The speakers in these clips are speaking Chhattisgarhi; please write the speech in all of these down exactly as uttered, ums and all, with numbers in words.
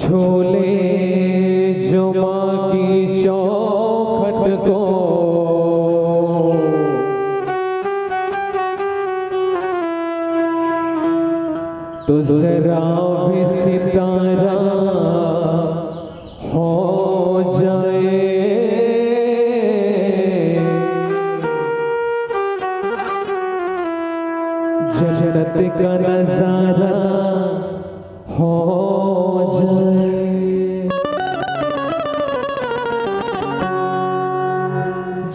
छोले जुमा की चौखट को दूसरा भी सितारा हो जाए, जन्नत का नजारा हो जाए।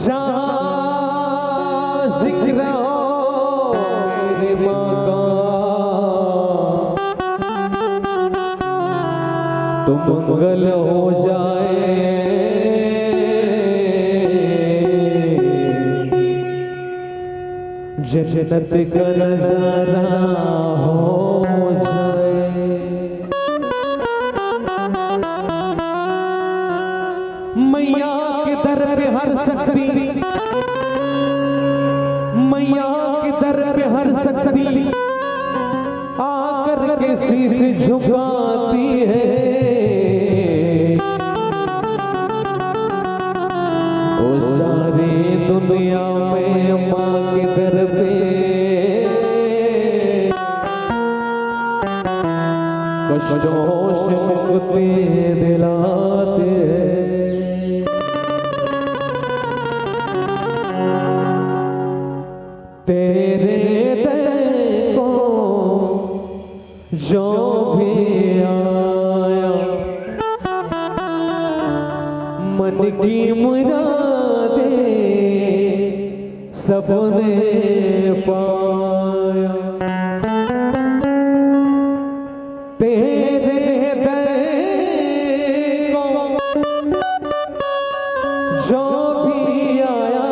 जहाँ जिक्र हो मेरे मकाम, गल हो जाए, जन्नत का नजारा हो जाए। मैया के दर पे हर शक्ति, मैया के दर पे हर शक्ति आकर के शीश झुकाती है। ओ सारी दुनिया में माँ के दर पे कष्टों से मुक्ति दिलाते हैं। तेरे दर को जो भी आया, मन की मुरादे सबने पाया। तेरे दर को जो भी आया,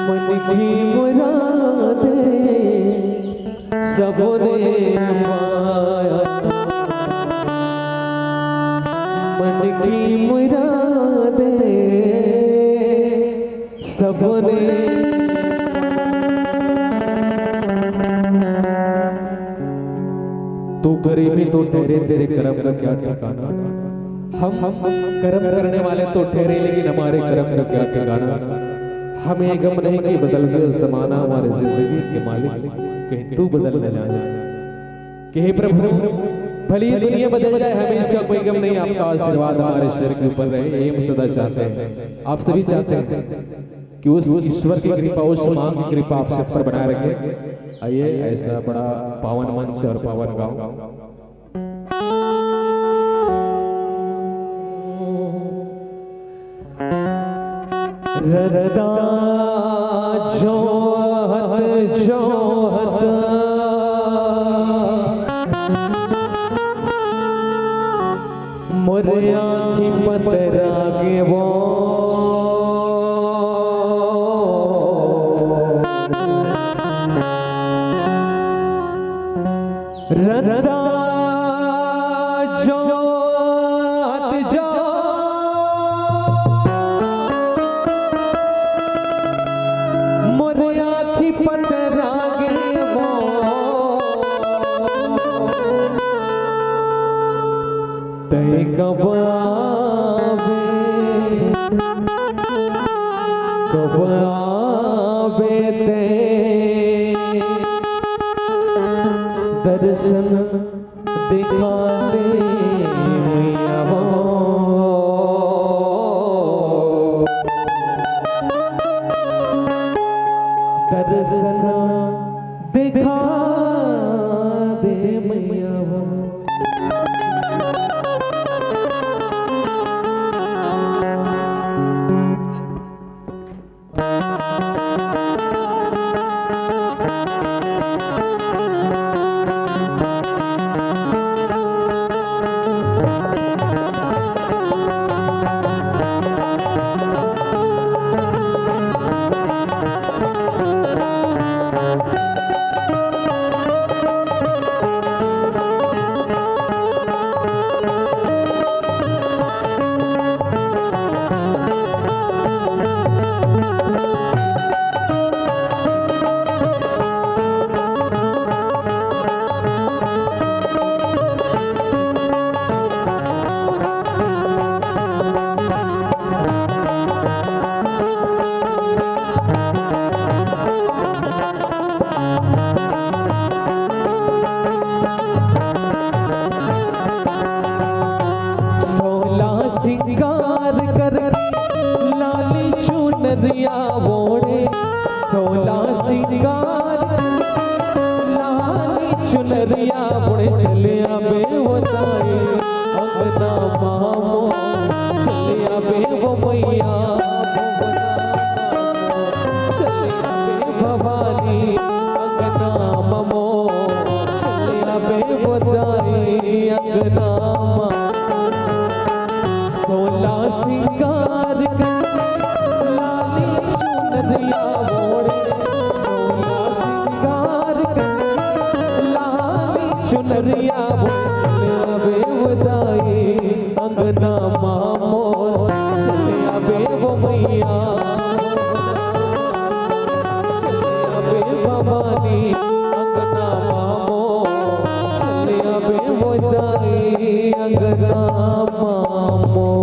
मन की मुरादे सबने पाया। मन की मुरादे सबने। तू गरीबी तो ठहरे, तेरे करम का क्या ठिकाना। हम, हम करम करने वाले तो ठहरे, लेकिन हमारे करम का क्या ठिकाना। हमें गम नहीं कि बदल गया जमाना, हमारी जिंदगी के मालिक कहीं तू बदल न जाए। कि हे प्रभु, भले ही दुनिया बदल जाए, हमें इसका कोई गम नहीं। आपका आशीर्वाद हमारे शरीर के ऊपर रहे, ये हम सदा चाहते हैं, आप सभी चाहते हैं कि उस ईश्वर की कृपा, उस माँ की कृपा आप सब पर बनाए रखे। आइए, ऐसा बड़ा पावन मंच और पावन गांव। रदा जोहत जोहत मोर आँखी पतरा गे वो। रदा जोहत जो मोर आँखी पतरा गे वो। तैं कब आबे, कब आबे तैं दर्शन दिखा दे मैया वो। दर्शन दिखा दे मैया वो। सोला सिंगार करके लाली चुनरिया ओढ़े, सोला सिंगार लाली चुनरिया ओढ़े चले आबे वो दाई अंगना मामो, चले आबे वो मैया भुवना मामो, चले आबे भवानी अंगना मामो, चले आबे वो दाई अंगना मा सोला सिंगार करके, लाली चुनरिया ओढ़े। सोला सिंगार करके, लाली चुनरिया ओढ़े। चले आबे वो दाई अंगना मा मोर, चले आबे वो मैया, चले आबे भवानी अंगना मा मोर, चले आबे वो दाई अंगना मा मोर।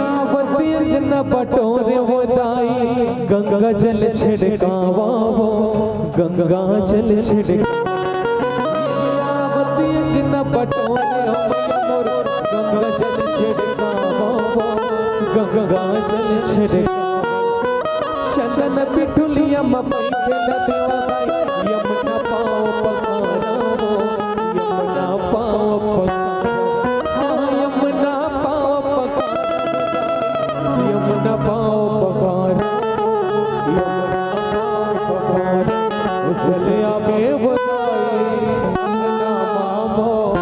आवत अंगना बटोरे वो दाई, गंगा जल छिड़कावा वो, गंगा जल छिड़कावा। आवत अंगना बटोरे वो मोर, गंगा जल छिड़कावा वो, गंगा जल छिड़कावा। चंदन पिठुलिया म बैठे ल देवा दाई, यमुना पाँव पखारा वो, यमुना पाँव पखारा। हाँ, यमुना पाँव पखारा, यमुना पाँव पखारा, यमुना पाँव पखारा। चले आबे वो दाई अंगना मा मोर,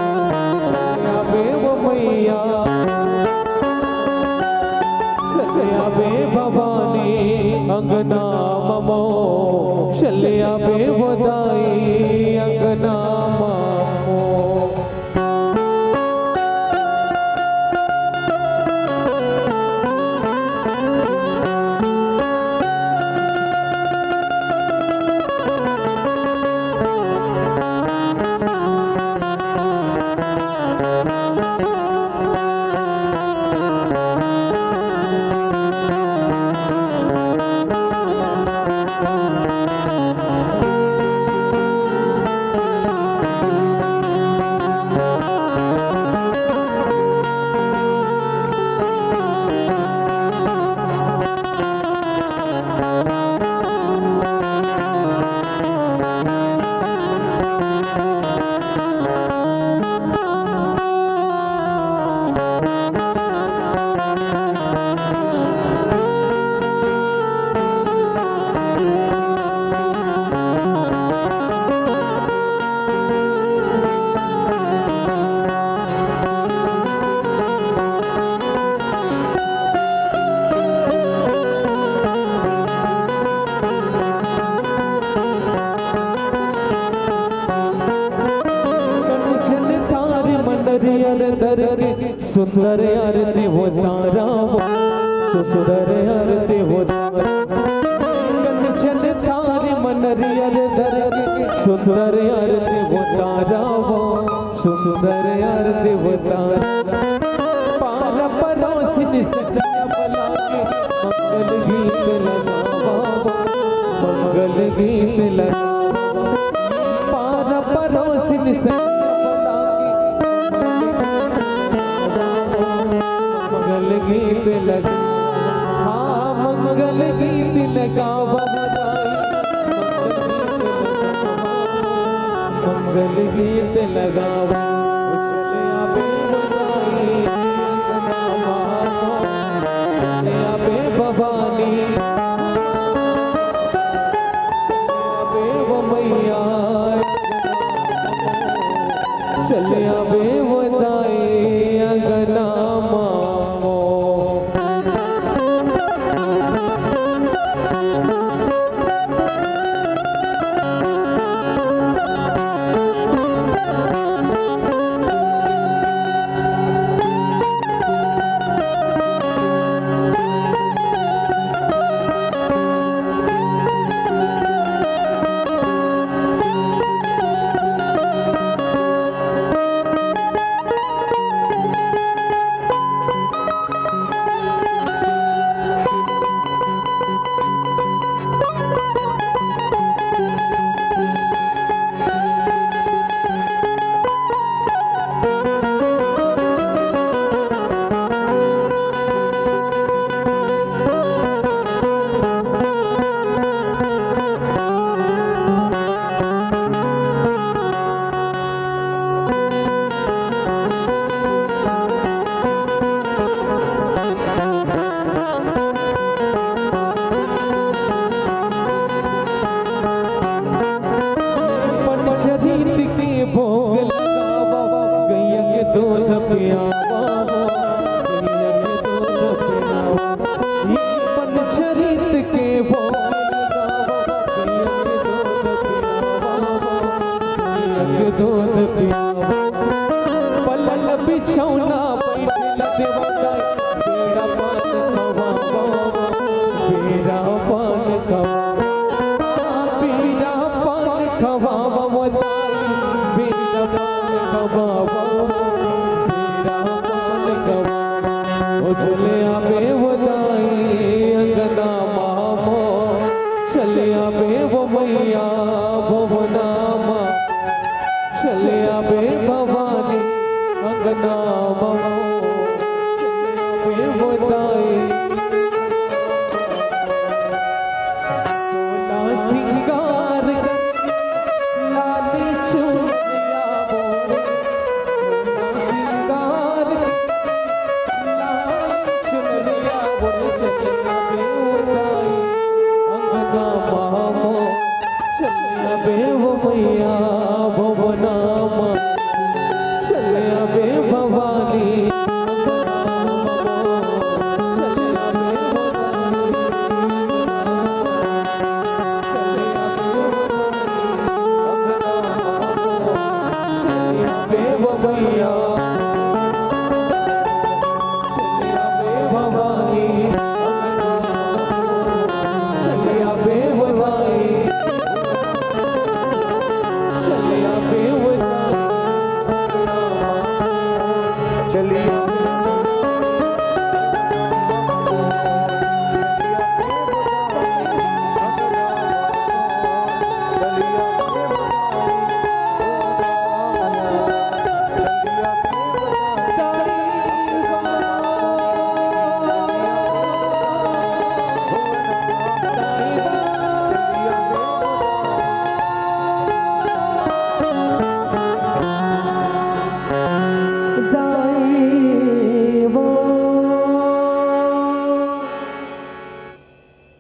चले आबे वो मैया, चले आबे भवानी अंगना मा मोर, चले आबे वो दाई अंगना मा मोर। कंचन थारी म नरियर धर के, सुंदर आरती उतारा वो, सुंदर आरती उतारा। कंचन थारी म नरियर धर के, सुंदर आरती उतारा वो, सुंदर आरती उतारा। पान परोसिन सखिया बला के, मंगल गीत लगावा वो, मंगल गीत लगावा वो। पान परोसिन सखिया बला के, मंगल गीत लगा, हाँ, मंगल गीत लगावा वो दाई, मंगल गीत लगावा। चले आबे वो दाई अंगना मा मोर, चले आबे भवानी, चले आबे वो मैया, चले आबे वो दाई अंगना मा मोर। बे वो दाई अंगना मा मोर, चले आबे वो मैया भुवना मा, चले आबे भवानी अंगना मा मोर, चले आबे वो दाई। तोला सिंगार करके लाल चुनरिया ओढ़े, तोला सिंगार करके लाल चुनरिया ओढ़े, चले आबे वो दाई अंगना मा मोर, चले आबे वो मैया भुवना मा, चले आबे भवानी।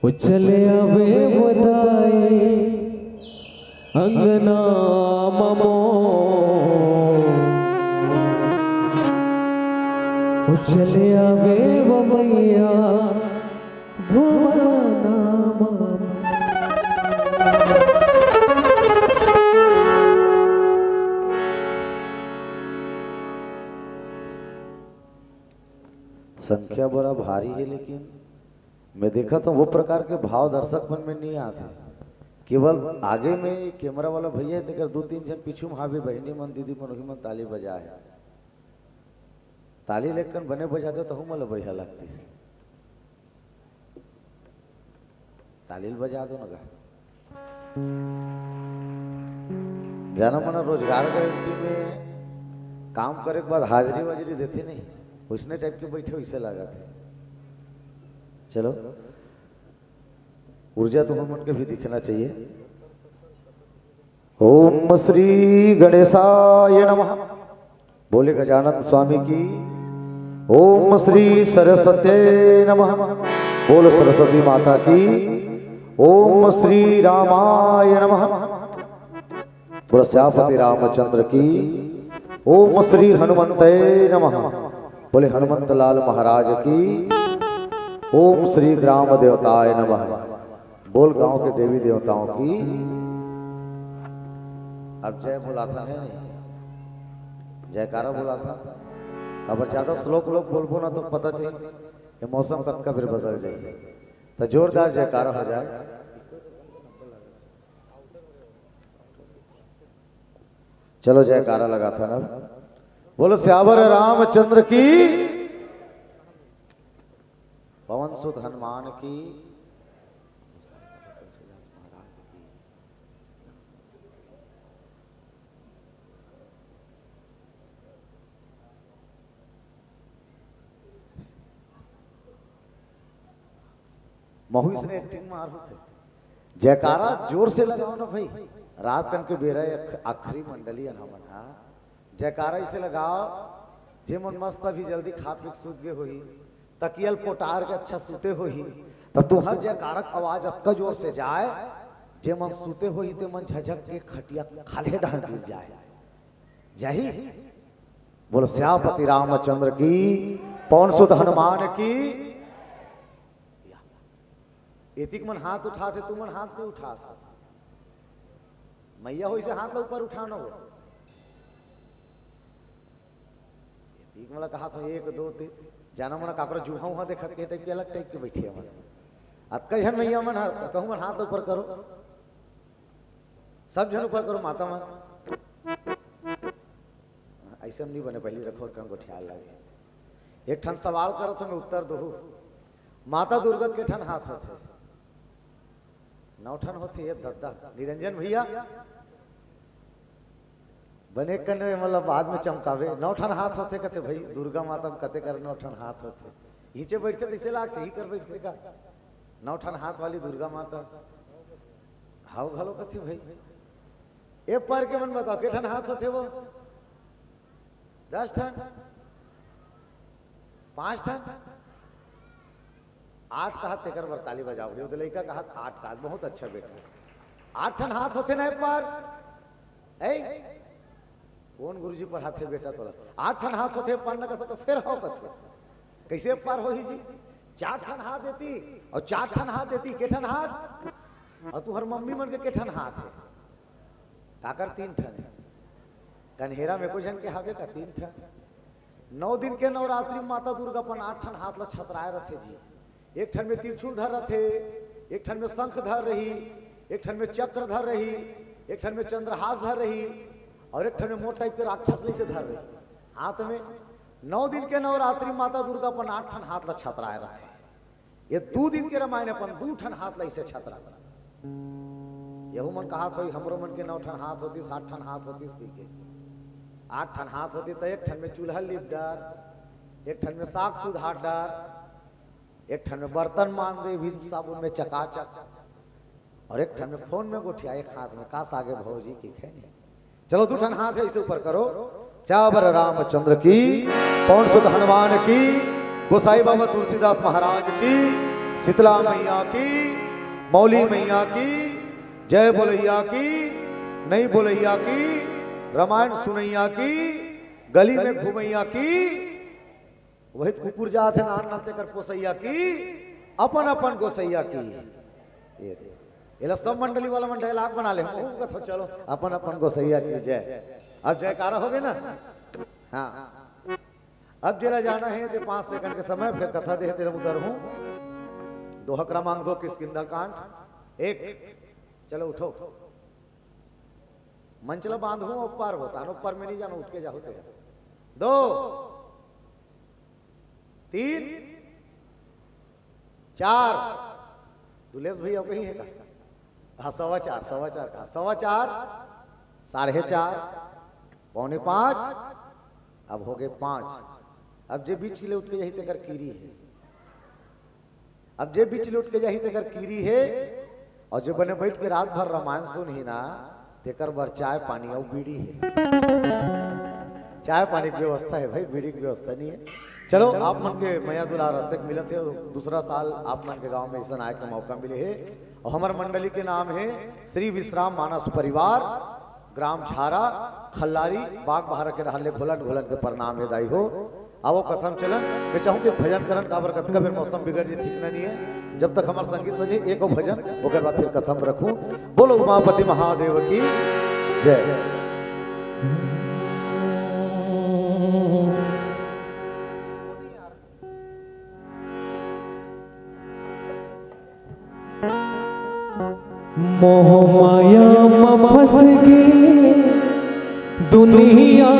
वो चले आबे वो दाई अंगना मा मोर, वो चले आबे वो मैया भुवना मा मोर। संख्या बड़ा भारी हे, लेकिन मैं देखत हंव वो प्रकार के भाव दर्शक मन में नहीं आत हे। केवल आगे में कैमरा वाला भैया हे, तेकर दू तीन झन पीछू में हावे, बहिनी मन, दीदी मन, उही मन ताली बजाए हे। ताली लेकन बने बजाते तहू मन ला बढ़िया लगतिस। ताली ल बजा दो ना गा। जाना मना रोजगार गारंटी में काम करे के बाद हाजरी वाजरी देथे नहीं, वइसने टाइप के बइठे, वइसे लागत हे। चलो, ऊर्जा तुमन मन के भी दिखना चाहिए। ओम श्री गणेशाय नमः। बोले गजानन स्वामी की। ओम श्री सरस्वती नमः। बोल सरस्वती माता की। ओम श्री रामाय नमः। बोल सियापति रामचंद्र की। ओम श्री हनुमंते नमः। बोले हनुमंत लाल महाराज की। ओम श्री ग्राम देवताय नमः। बोल गांव के देवी देवताओं की। अब जय बोलाथन हे नहीं, जयकारा बोलाथन। अगर ज्यादा slow slow बोलबो ना तो पता चली ये मौसम कतका बेर बदल जाए। तो जोरदार जयकारा हो जाए। चलो जयकारा लगाथन अब। बोलो सियावर रामचंद्र की। पवन सुत हनुमान की। महू इसने acting मार होते। जयकारा जोर से लगाओ ना भाई। रात कन के बेरा एक आखिरी मंडली अन हमन हा। जयकारा इसे लगाओ, जे मन मस्त अभी जल्दी खा पी के सूत गए होही, तकियल पोटार के अच्छा सूते होही, त तुहर जयकारा के आवाज अतका जोर से जाए, जे मन सूते होही ते मन झझक के खटिया खाल्हे डहन गिर जाए। जाही। बोलो सियापति रामचंद्र की, पवन सुत हनुमान की। एतिक मन हाथ उठाथे, तुमन हाथ नहीं उठाथे। मैया हो इसे हाथ ला ऊपर उठाना हो। एतिक मन ला कहा था एक, दो, तीन, जाना मना काकरो जुहा उहा देखत के टाइप के अलग टाइप के बैठे मन। अतका झन मैया मन हा, तो मन हाथ ऊपर करो। सब झन ऊपर करो माता मन। ऐसे नहीं बने, पहली रखो कन गोठियाल लगे। एक ठन सवाल करत हों, मैं उत्तर दूहू। माता दुर्गा के ठन हाथ होथे? नौ ठन होथे। ये दद्दा निरंजन भैया, बने कने मतलब बाद में चमकावे। नौ ठन हाथ होथे कथे भाई, दुर्गा माता में कते कर नौ ठन हाथ होथे? नीचे बैठथे तइसे लागथे, ही कर बैठथे का? नौ ठन हाथ वाली दुर्गा माता। हाव घलो कथे भाई। ए पर के मन बताओ, के ठन हाथ होथे वो? दस ठन? पांच ठन? आठ कहा तेकर बर ताली बजाओ। ये लइका कहा आठ कहा, बहुत अच्छा बेटा। आठ ठन हाथ होथे ना ए पर? ए? कोन गुरुजी पढ़ाथे बेटा तोला? आठ ठन हाथ होथे, पर न कथे तो फेर हो कथे। कइसे पार होही जी? चार ठन हाथ देती अउ चार ठन हाथ देती, के ठन हाथ? अउ तुहर मम्मी मन के के ठन हाथ हे? काकर तीन ठन हे? कन्हेरा में एको झन के हावे का? तीन ठन। नौ दिन के नवरात्रि में माता दुर्गा अपन आठ ठन हाथ ला छतराए रथे जी। एक ठन में त्रिशूल धर रथे, एक ठन में शंख धर रही, एक ठन में चक्र धर रही, एक ठन में चंद्रहास धर रही, अउ एक ठन में मोट टाइप के राक्षस लइसे धर रही हाथ में। नौ दिन के नवरात्रि माता दुर्गा अपन आठ ठन हाथ ला छतराए रथे। ये दू दिन के रामायण अपन दू ठन हाथ ला अइसे छतरा। यहू मन कहात होही, हमरो मन के नौ ठन हाथ होतिस, आठ ठन हाथ होतिस कहिके। आठ ठन हाथ होतिस त एक ठन में चूल्हा लीप डार, एक ठन में साग सुधार डार, एक ठन में बर्तन मांज दे, विम साबुन में चकाचक, अउ एक ठन में फोन में गोठिया, एक हाथ में का सागे भौजी के खैनी। चलो, दू ठन हाथ हे, अइसे ऊपर करो। सियावर रामचंद्र की, पवन सुत हनुमान की, गोसाई बाबा तुलसीदास महाराज की, शीतला मैया की, मौली मैया की, जय बोलैया की, नई बोलैया की, रामायण सुनैया की, गली में घूमैया की। वही कुकुर जात हे नान नान तेकर पोसैया की, अपन अपन गोसैया की। ये, एला सब मंडली वाला मन dialogue बना ले, हमहू कथो चलो, अपन अपन गोसैया की जय। अब जयकारा होगे ना? हाँ। अब जेला जाना हे, ते पाँच सेकंड के समय, फेर कथा दे हे, तेला उतरहूँ। दोहा क्रमांक दो, किष्किंधा कांड। एक, चलो उठो। मंच ला बांधहूँ, ऊपर हो, तानो ऊपर में नहीं जानो, उठ के जाहू ते। दो, तीन, चार। दुलेश भैया कहीं हे का? हाँ, सवा चार, सवा चार का, सवा चार, साढ़े चार, पौने पाँच, अब होगे पाँच। अब जे बीच के ले उठ के जाही, तेकर कीरी हे। अब जे बीच ले उठ के जाही, तेकर कीरी हे, अउ जे बने बइठ के रात भर रामायण सुनही ना, तेकर बर चाय पानी अउ बीड़ी हे। चाय पानी के व्यवस्था हे भाई, बीड़ी के व्यवस्था नहीं हे। चलो, आप मन के मया दुलार अतेक मिलत हे, दूसरा साल आप मन के गांव में अइसन आए के मौका मिले हे। अउ हमर मंडली के नाम हे श्री विश्राम मानस परिवार, ग्राम झारा, खल्लारी, बागबाहरा के रहन ले घोलन घोलन के प्रणाम हे दाई हो। आवो कथा म चलन, मैं चाहूँ कि भजन करन, काबर कतका बेर मौसम बिगड़ जे, ठीक ना नहीं हे। जब तक हमर संगीत सजे, एको भजन, ओकर बाद फिर कथा म रखूँ। बोलो उमापति महादेव की जय। मोह माया म फंस गे दुनिया,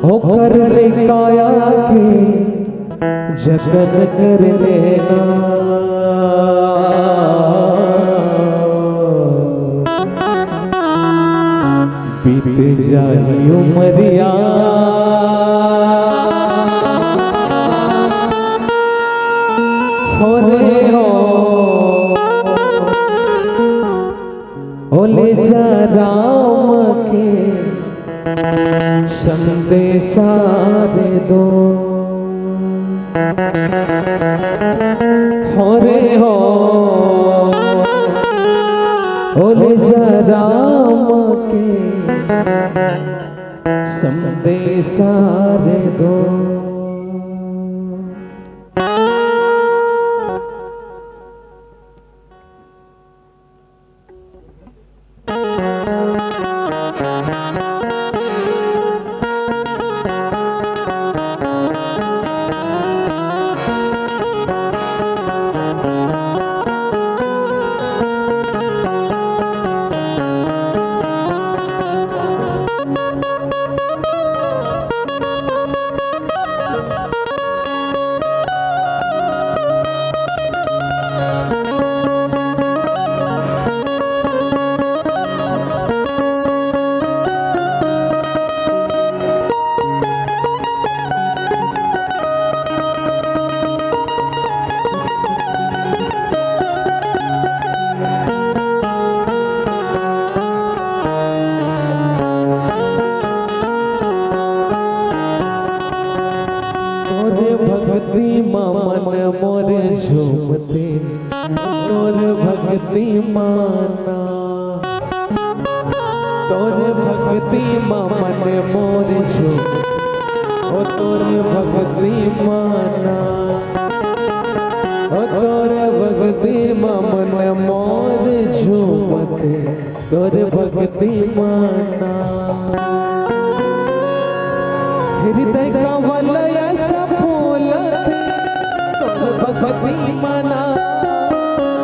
ओकर ले काया के जतन कर लेना। बीत जाही उमरिया, हो रे हो, ओ ले जा राम के संदेशा दे दो। हो रे हो, ओ ले जा राम के संदेशा दे दो। झूमथे, तोर भक्ति माना। तोर भक्ति मा मन मोर झूम, ओ तोर भक्ति माना। ओ तोर भक्ति मा मन मोर झूमथे, तोर भक्ति माना। हृदय कमल अस फूलथे, तोर भक्ति माना।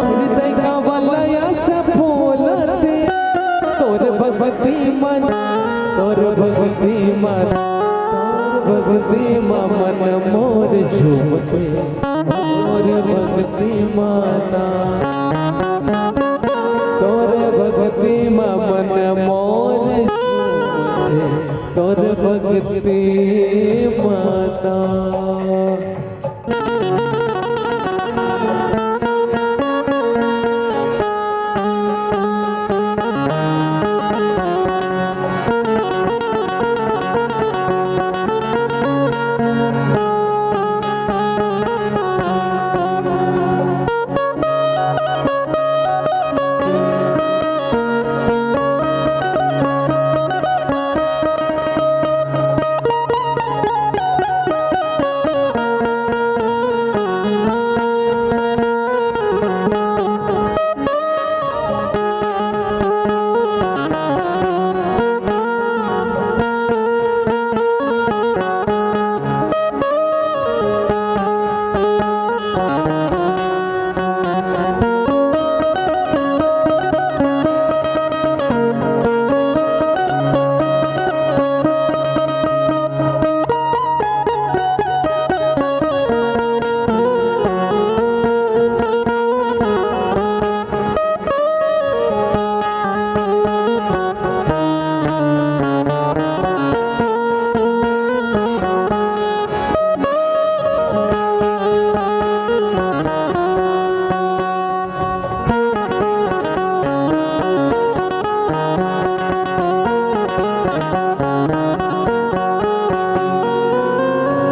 हृदय कमल अस फूलथे, तोर भक्ति माना। तोर भक्ति माना। तोर भक्ति मा मन मोर झूमथे, तोर भक्ति माना। तोर भक्ति मा मन मोर झूमथे, तोर भक्ति माना।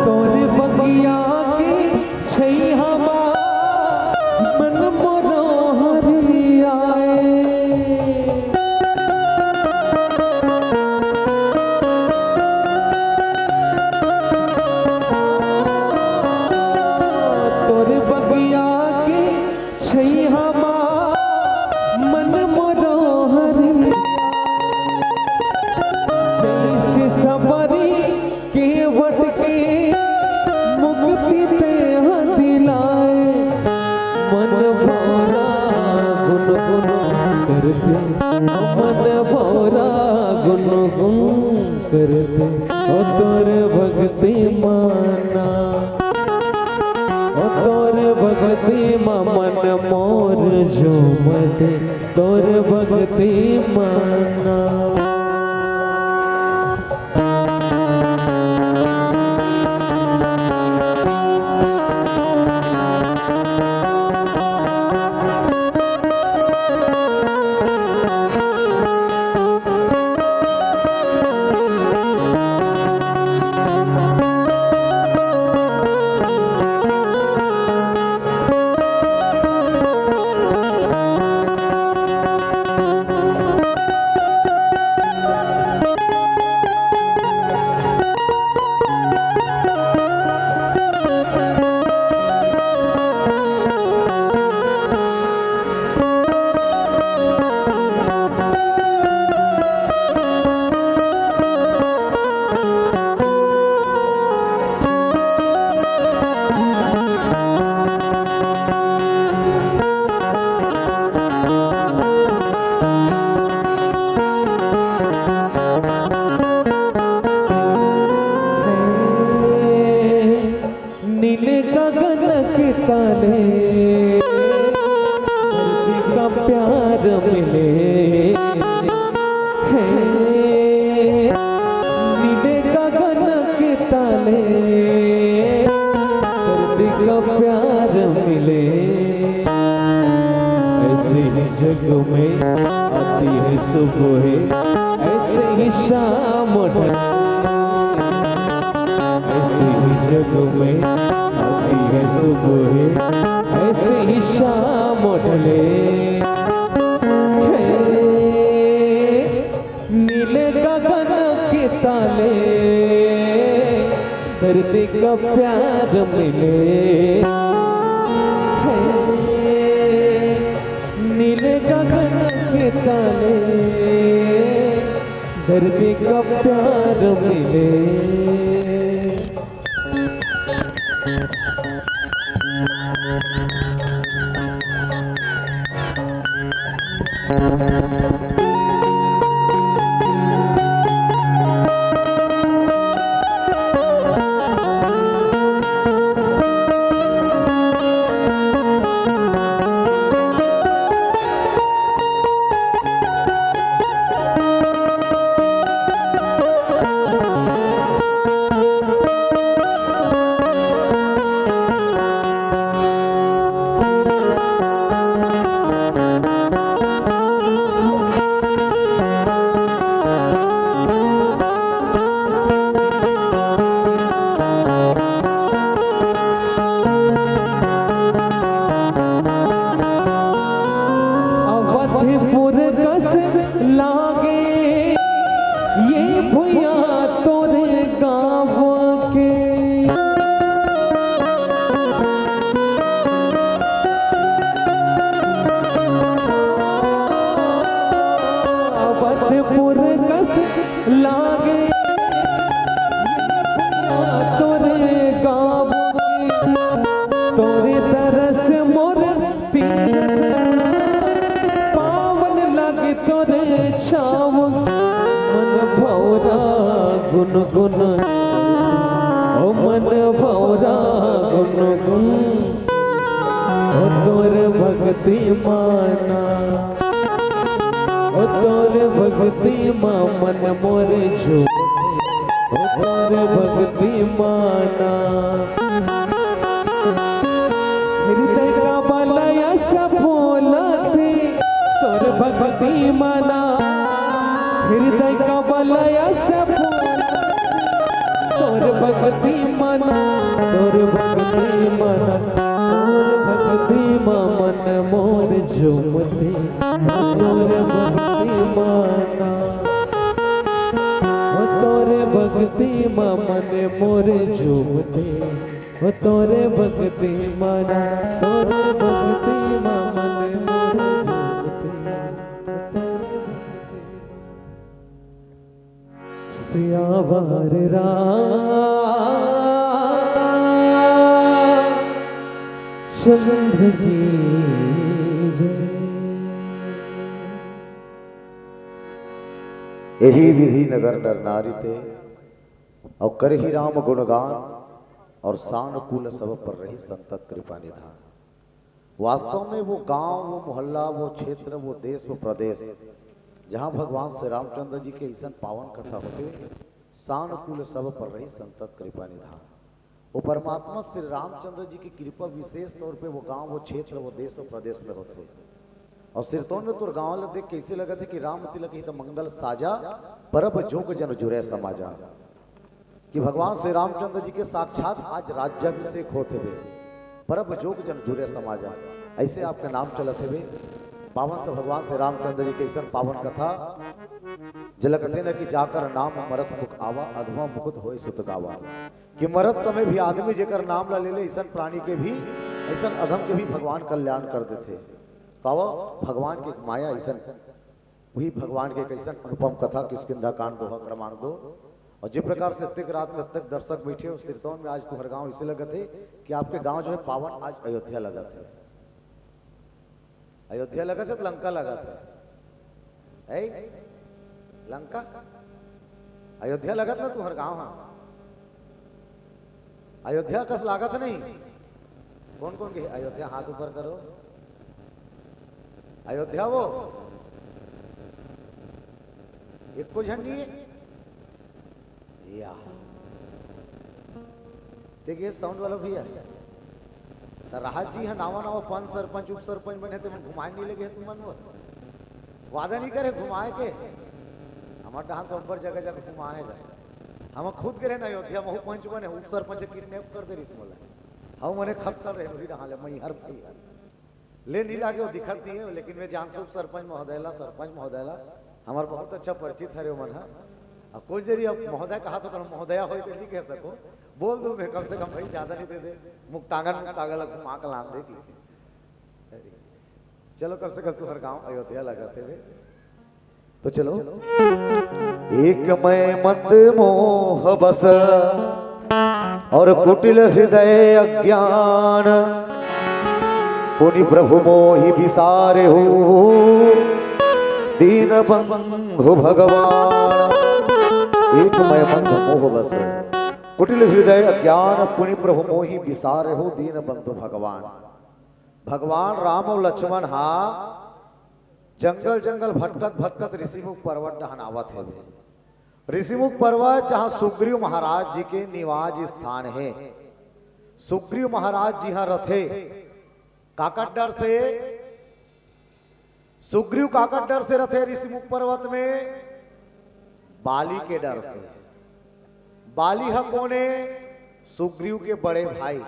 तोर बगिया के छैहा मा मन मोरो हरियाए। तोर बगिया के छैहा मा मन मोरो हरियाए। जइसे सबरी केवट के मुक्ति तेंह दिलाए। मन भौरा गुनगुन करथे, मन भौरा गुनगुन करथे, ओ तोर भक्ति माना। ओ तोर भक्ति मा मन मोर झूमथे, तोर भक्ति माना। नीले गगन के तले धरती का प्यार मिले। हे, नीले गगन के तले धरती का प्यार मिले। ऐसे ही जग में आती है सुबह, ऐसे ही शाम ढले। ऐसे ही जग में है सुबह, ऐसे ही शाम ढले। हे, नीले गगन के ताले, धरती का प्यार मिले। हे, नीले गगन के ताले, धरती का प्यार मिले। अवधपुर कस लागे ये भुइयां तोरे गाँव के। अवधपुर कस लागे तोरे गाँव के, तोरे तरस मोर पीरा, पावन लागे तोरे छाँव। मन भौरा गुनगुन, ओ मन भौरा गुनगुन, ओ तोर भक्ति माना, ओ तोर भक्ति मा मन मोर झूम, ओ तोर भक्ति माना। हृदय का बलय सब फूलते, तोर भक्ति माना। हृदय का बलय सब फूलते, तोर भक्ति माना, तोर भक्ति माना, तोर भक्ति मा मन मोर झूमते, तोर भक्ति माना, ओ तोर भक्ति मा मन मोर झूमते, ओ तोर भक्ति माना, तोर भक्ति मा मन मोर झूमते। सियावर रामचंद्र की जय। यही विधि नगर नर नारी ते, और करही राम गुणगान, और सानुकूल सब पर रही संतत कृपा निधान। वास्तव में वो गांव, वो मोहल्ला, वो क्षेत्र, वो देश, वो प्रदेश, जहां भगवान श्री रामचंद्र जी के ऐसन पावन कथा होथे, सानुकूल सब पर रही संतत कृपा निधान। वो परमात्मा श्री रामचंद्र जी की कृपा विशेष तौर पे वो गांव, वो क्षेत्र, वो देश, वो प्रदेश में होथे। और सिरतोन में तोर गांव ल देख के ऐसे लगत हे कि राम तिलक ही तो मंगल साजा, परब जोग जन जुरे समाजा। कि भगवान श्री रामचंद्र जी के साक्षात आज राज्याभिषेक होत हवे, परब जोग जन जुरे समाजा, ऐसे आपका नाम चलत हवे। पावन से भगवान श्री रामचंद्र जी के ऐसन पावन कथा, जेला कथे न कि जाकर नाम मरत मुख आवा, अधमा मुकुत होय सुत गावा। कि मरत समय भी आदमी जेकर नाम ला ले ले, ऐसन प्राणी के भी, ऐसन अधम के भी भगवान कल्याण कर देथे। तो आवा, भगवान के माया ऐसन, वही भगवान के एक ऐसन अनुपम कथा, किष्किंधा कांड, दोहा क्रमांक दो। और जिस प्रकार से अत्येक रात में अत्येक दर्शक बैठे हो सिरतोन में, आज तुम्हारे गांव इसे लगत हे कि आपके गांव जो है पावन आज अयोध्या लगत हे। अयोध्या लगत हे तो लंका लगत हे, है? लंका, अयोध्या लगत ना तुम्हारे गांव, हाँ। अयोध्या कस लागत नहीं? कौन कौन के अयोध्या, हाथ ऊपर करो। अयोध्या वो एको झन नहीं है। या। देखिए साउंड वाला भैया, त राहत जी ह नावा नावा पंच सरपंच उप सरपंच बने, ते मन घुमाए नहीं लगे हे तुमन वो। वादा नहीं करे घुमाए के। हमर डहान तो अब्बड़ जगह जगह घुमाए गए। हम खुद गए ना अयोध्या, महू पंच बने, उप सरपंच किडनैप कर दे रिस मोला। हव मने खत्तर रहे, उही रहा ले, मैहर, मैहर। ले नहीं लागे, वो दिखत नहीं है, लेकिन मैं जानता हूँ सरपंच महोदय ला, सरपंच महोदय ला, हमार बहुत अच्छा परिचित हरे ओमन ह। अब कोई जरी अब महोदय कहा तो करो, महोदया होई तो नहीं कह सको, बोल दूं मैं, कम से कम भाई ज्यादा नहीं दे दे, मुक्तांगन, मुक्तांगन ला घुमा के लान दे। चलो, कम से कम तुहर गांव अयोध्या लगत हे बे। तो चलो। एक मय मंद मोह बस और कुटिल हृदय अज्ञान, पुनि प्रभु मोहि बिसारे हो दीन बंधु भगवान। एक मय मंद मोह बस, कुटिल हृदय अज्ञान, पुनि प्रभु मोहि बिसारे हो दीन बंधु भगवान। भगवान राम और लक्ष्मण हा जंगल जंगल भटकत भटकत ऋषिमुख पर्वत डहन आवत हे। ऋषिमुख पर्वत जहाँ सुग्रीव महाराज जी के निवास स्थान हे। सुग्रीव महाराज जी हाँ रथे। काकर डर से? सुग्रीव काकर डर से रथे ऋषिमुख पर्वत में? बाली के डर से। बाली ह कोने? सुग्रीव के बड़े भाई।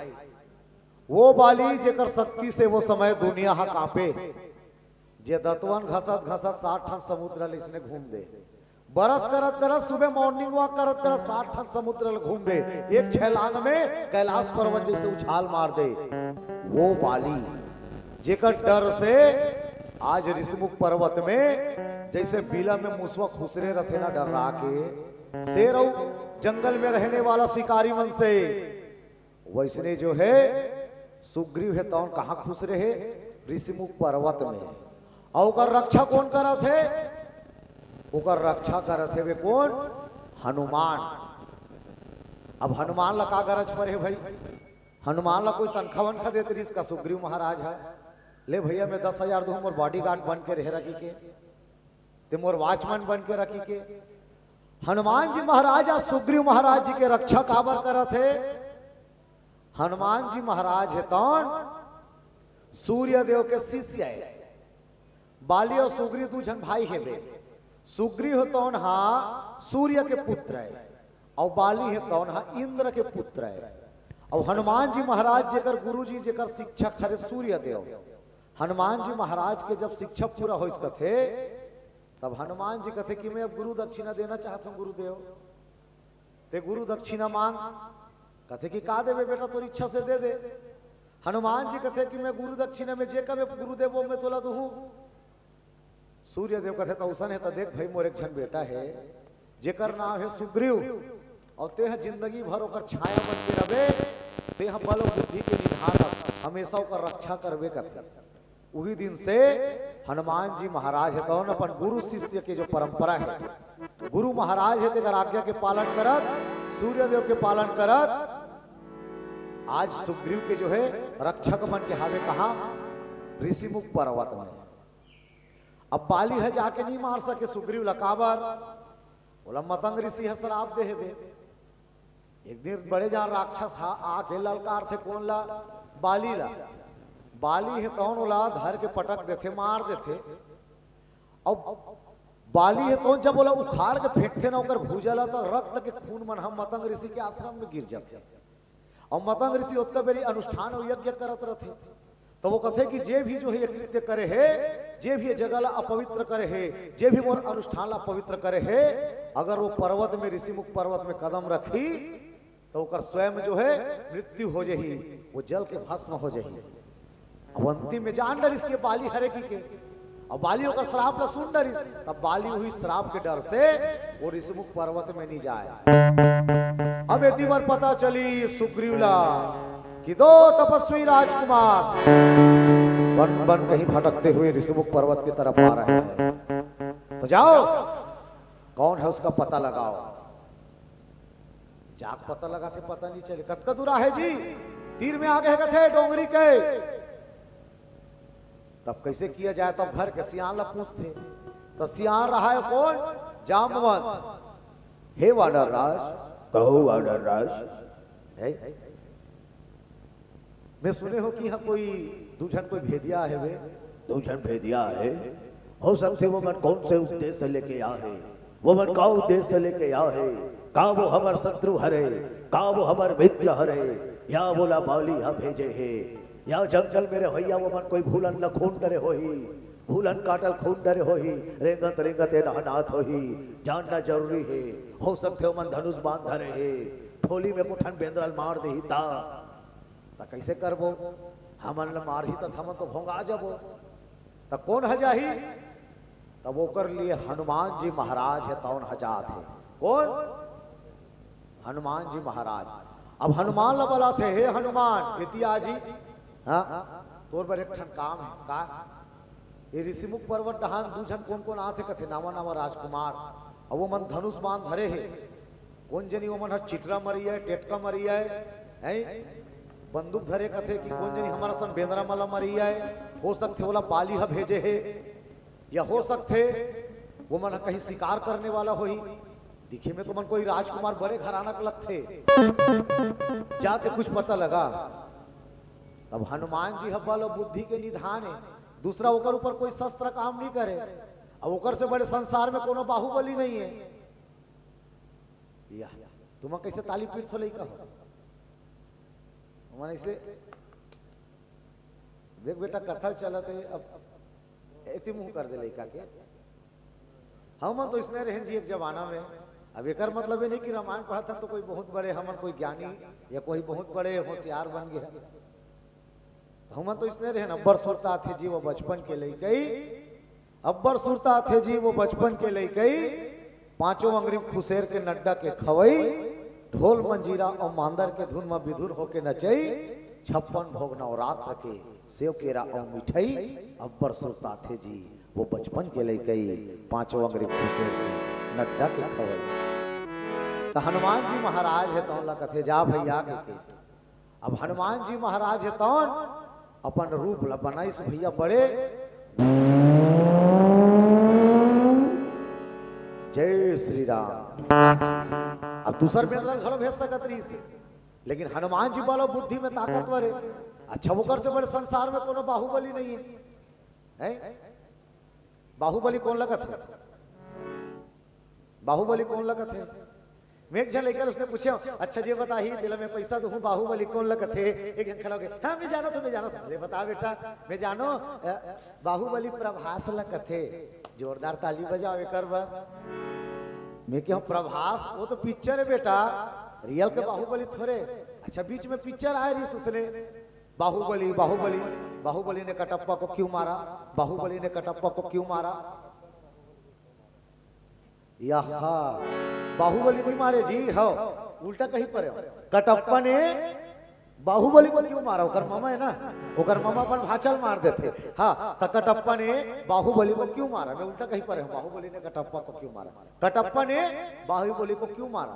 वो बाली जेकर शक्ति से वो समय दुनिया ह कांपे, जे दतवन घसत घसत सात ठन समुद्र ल इसने घूम दे। बरस करत करत, सुबह morning walk करत करत सात ठन समुद्र ल घूम दे, एक छलांग में कैलाश पर्वत जैसे उछाल मार दे। वो बाली जेकर डर से आज ऋषिमुख पर्वत में जैसे बिला में मुसवा खुसरे रथे ना डर्रा के, शेर अउ जंगल में रहने वाला शिकारी मन से, वैसने जो हे सुग्रीव हे तौन कहाँ खुसरे हे? ऋषिमुख पर्वत में। अउ ओकर रक्षा कोन करत हे? ओकर रक्षा करत हे वे कोन? हनुमान। अब हनुमान ला का गरज परे हे भाई? हनुमान ला कोई तनखा वनखा देत रहिस का सुग्रीव महाराज ह? ले भैया, मैं दस हजार दूँ, मोर bodyguard बन के रहे रखी के, ते मोर watchman बन के रखी के। हनुमान जी महाराज आज सुग्रीव महाराज जी के रक्षा काबर करत हे? हनुमान जी महाराज हे तौन सूर्य देव के शिष्य हे। बाली अउ सुग्रीव दू झन भाई हे बे। सुग्रीव हे तौन हा सूर्य के पुत्र हे, अउ बाली हे तौन हा इंद्र के पुत्र हे। अउ हनुमान जी महाराज जेकर गुरु जी, जेकर शिक्षक हरे सूर्य देव। हनुमान जी महाराज के जब शिक्षा पूरा होइस कथे, तब हनुमान जी कथे कि मैं अब गुरु दक्षिणा देना चाहत हूँ गुरुदेव, ते गुरु दक्षिणा मांग। कथे कि का देबे बेटा, तोर इच्छा से दे दे। हनुमान जी कथे कि मैं गुरु दक्षिणा में जे कबे गुरुदेव वो मैं तोला दूहूँ। सूर्य देव कथे त अइसन हे त देख भाई, मोर एक झन बेटा हे जेकर नाम हे सुग्रीव, अउ तेह जिंदगी भर ओकर छाया बन के रबे, तेह बल अउ बुद्धि के निधान हस, हमेशा ओकर रक्षा करबे कथे। उही दिन से हनुमान जी महाराज हे तौन अपन गुरु शिष्य के जो परंपरा हे, गुरु महाराज हे तेकर आज्ञा के पालन करत, सूर्य देव के पालन करत, आज सुग्रीव के जो हे रक्षक मन के हावे कहाँ? ऋषिमुख पर्वत में। अब बाली ह जाके नहीं मार सके सुग्रीव ला, काबर? ओला मतंग ऋषि ह श्राप दे हेबे। एक दिन बड़े जान राक्षस हा आके ललकारथे कोन ला? बाली ला। बाली हे तौन ओला धर के पटक देथे, मार देथे। अब बाली हे तौन जब ओला उखाड़ के फेंकथे ना ओकर भुजा ला, त रक्त के खून मन ह मतंग ऋषि के आश्रम में गिर जाथे। अउ मतंग ऋषि ओतका बेरी अनुष्ठान अउ यज्ञ करत रथे। त वो कथे कि जे भी जो हे ये कृत्य करे हे, जे भी ये जगह ला अपवित्र करे हे, जे भी मोर अनुष्ठान ला अपवित्र करे हे, अगर वो पर्वत में, ऋषिमुख पर्वत में कदम रखही, त ओकर स्वयं जो हे मृत्यु हो जही, वो जल के भस्म हो जही। अब अंतिम में जान डरिस के बाली हरे कहिके। अब बाली ओकर श्राप ला सुन डरिस, तब बाली उही श्राप के डर से वो ऋषिमुख पर्वत में नहीं जाय। अब एती बर पता चली सुग्रीव ला कि दो तपस्वी राजकुमार बन बन कहीं भटकते हुए ऋषिमुख पर्वत की तरफ आ रहे हैं। तो जाओ, कौन है उसका पता लगाओ। जाके पता लगाथे, पता नहीं चले। कतका दूर आहे जी? तीर में आगे हे कथे डोंगरी के। तब कैसे किया जाए? तब घर के सियान ला पूछथे। त सियान रहा हे कोन? जामवंत। हे वानर राज। कहो वानर राज। हे? मैं सुने हों कि इहाँ कोई दू झन कोई भेदिया आहे बे। दू झन भेदिया आहे। हो सकथे वो मन कौन से उद्देश्य लेके आए हे, वो मन का उद्देश्य लेके आए हे, का वो हमर शत्रु हरे, का वो हमर मित्र हरे, या वोला बाली ह भेजे हे, या जंगल में रहइया वो मन कोई भूलन ल खून डरे होही, भूलन काटल खून डरे होही, रेंगत रेंगत ए नहनात होही। जानना जरूरी हे, हो सकथे ओमन धनुष बाण धरे हे, ठोली में कुठन बेंदरा ल मार देही ता, त कइसे करबो? हमन ल मारही त हमन तो भोंगा जबो। त कोन ह जाही? तब ओकर लिए हनुमान जी महाराज हे, तौन ह जात हे। कोन? हनुमान जी महाराज। अब हनुमान ल बलाथे, "हे हनुमान, एती आ जी।" "हाँ, तोर बर एक ठन काम हे।" "का?" "ये ऋषिमुख पर्वत डहान दू झन कोन कोन आथे?" कथे, "नावा नावा राजकुमार, अउ वो मन धनुष बाण धरे हे। कोन जनी वो मन ह चिटरा मरी आय, टेटका मरी आय, हैं? बंदूक धरे कथे कि कोन जनी हमर सन बेंदरा मला मरी आय, हो सकथे ओला बाली ह भेजे हे।" या हो सकथे वो मन ह कहीं शिकार करने वाला होही। दिखे में तो मन कोई राजकुमार बड़े घराना के लगथे। जाके कुछ पता लगा। तब हनुमान जी ह बल अउ बुद्धि के निधान हे, दूसरा ओकर ऊपर कोई शस्त्र काम नहीं करे। अब ओकर से बड़े संसार में कोनो बाहुबली नहीं हे। या तुम कइसे ताली पीट थो लइका हो? मन ऐसे देख बेटा, कथा चलत हे, अब एती मुंह कर दे लइका के। हमन तो इसने रहन जी एक जमाना में। अब एकर मतलब ये नहीं कि रामायण पढ़त हन तो कोई बहुत बड़े, हमन कोई ज्ञानी या कोई बहुत बड़े होशियार बन गए। हमन तो इसने रहन, अब्बर सुरता आथे जी वो बचपन के लइकई, अब्बर सुरता आथे जी वो बचपन के लइकई, पांचों अंगरी खुसेर के नड्डा के खवई, ढोल मंजीरा अउ मांदर के धुन म बिधुन होके नचई, छप्पन भोग नवरात्र के सेव केरा अउ मिठई, अब्बर सुरता आथे जी वो बचपन के लइकई, पांचों अंगरी खुसेर के नड्डा के खवई। त हनुमान जी महाराज हे तौन ला कथे, "जा भैया," के, के। अब हनुमान जी महाराज हे तौन अपन रूप ला बनाइस भैया बड़े। जय श्री राम। अब दूसर बेंदरा घलो भेज सकत रहिस, लेकिन हनुमान जी बल अउ बुद्धि में ताकतवर हे। अच्छा, ओकर से बड़े संसार में कोनो बाहुबली नहीं हे, हैं? बाहुबली कोन लगत हे? बाहुबली कोन लगत हे? मैं एक झन लइका ल उसने पूछे, "अच्छा जी बताही, तेला मैं पैसा दूहूं, बाहुबली कोन लगत हे?" एक झन खड़ा होके, "हाँ, मैं जानत हूं, मैं जानत हूं।" "ले बता बेटा, मैं जानों, अ, बाहुबली प्रभास लगत हे।" जोरदार ताली बजाओ एकर बर। मैं कहूं, "प्रभास, वो तो पिक्चर हे बेटा, रियल के बाहुबली थोरे।" अच्छा, बीच में पिक्चर आय रहिस उसने, "बाहुबली, बाहुबली, बाहुबली ने कटप्पा को क्यों मारा, बाहुबली ने कटप्पा को क्यों मारा?" यहा, बाहुबली नहीं मारे जी, हो, उल्टा कही परे हो। कटप्पा ने बाहुबली को क्यों मारा? ओकर मामा हे ना, ओकर मामा अपन भांचा ल मार देथे। हाँ, त कटप्पा ने बाहुबली को क्यों मारा? मैं उल्टा कही परे हो, बाहुबली ने कटप्पा को क्यों मारा? कटप्पा ने बाहुबली को क्यों मारा?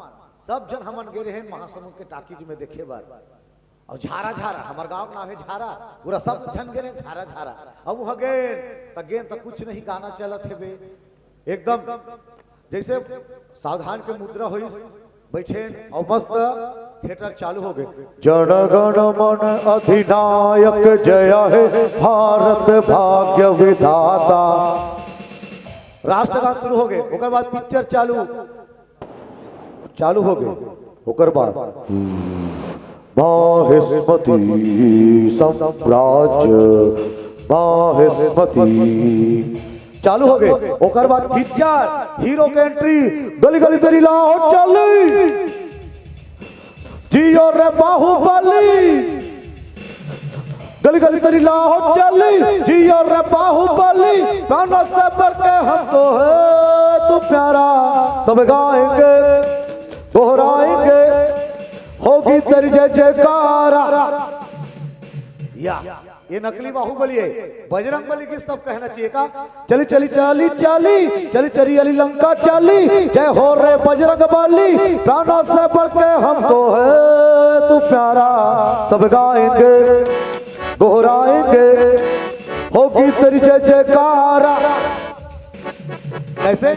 सब झन हमन गे रहेन महासमुंद के टाकीज में देखे बर। अउ झारा झारा, हमर गांव के नाम हे झारा, पूरा सब झन गे रहेन झारा झारा। अब वहां गेन त, गेन त कुछ नहीं गाना चलत हे बे, एकदम जैसे सावधान के मुद्रा होइस, बैठेन अउ मस्त थिएटर चालू हो गे। जन गण मन अधिनायक जय हे भारत भाग्य विधाता। राष्ट्रगान शुरू हो गे, ओकर बाद पिक्चर चालू, चालू हो गे। ओकर बाद माहिष्मती साम्राज्य, माहिष्मती चालू हो गे। ओकर बाद पिक्चर, हीरो के एंट्री, गली गली तरी लाओ चली, जियो रे बाहुबली, गली गली तरी लाओ चली, जियो रे बाहुबली, प्राणों से बढ़ के हमको है तू प्यारा, सब गाएंगे, दोहराएंगे, होगी तेरी जय जयकारा। या, ये नकली बाहुबली हे, बजरंग बली गिस तब कहना चाहिए का? चली चली चली चली, चली चली अली लंका चली, जय हो रे बजरंग बली, प्राणों से बढ़ के हमको है तू प्यारा, सब गाएंगे, दोहराएंगे, होगी तेरी जय जयकारा। कैसे?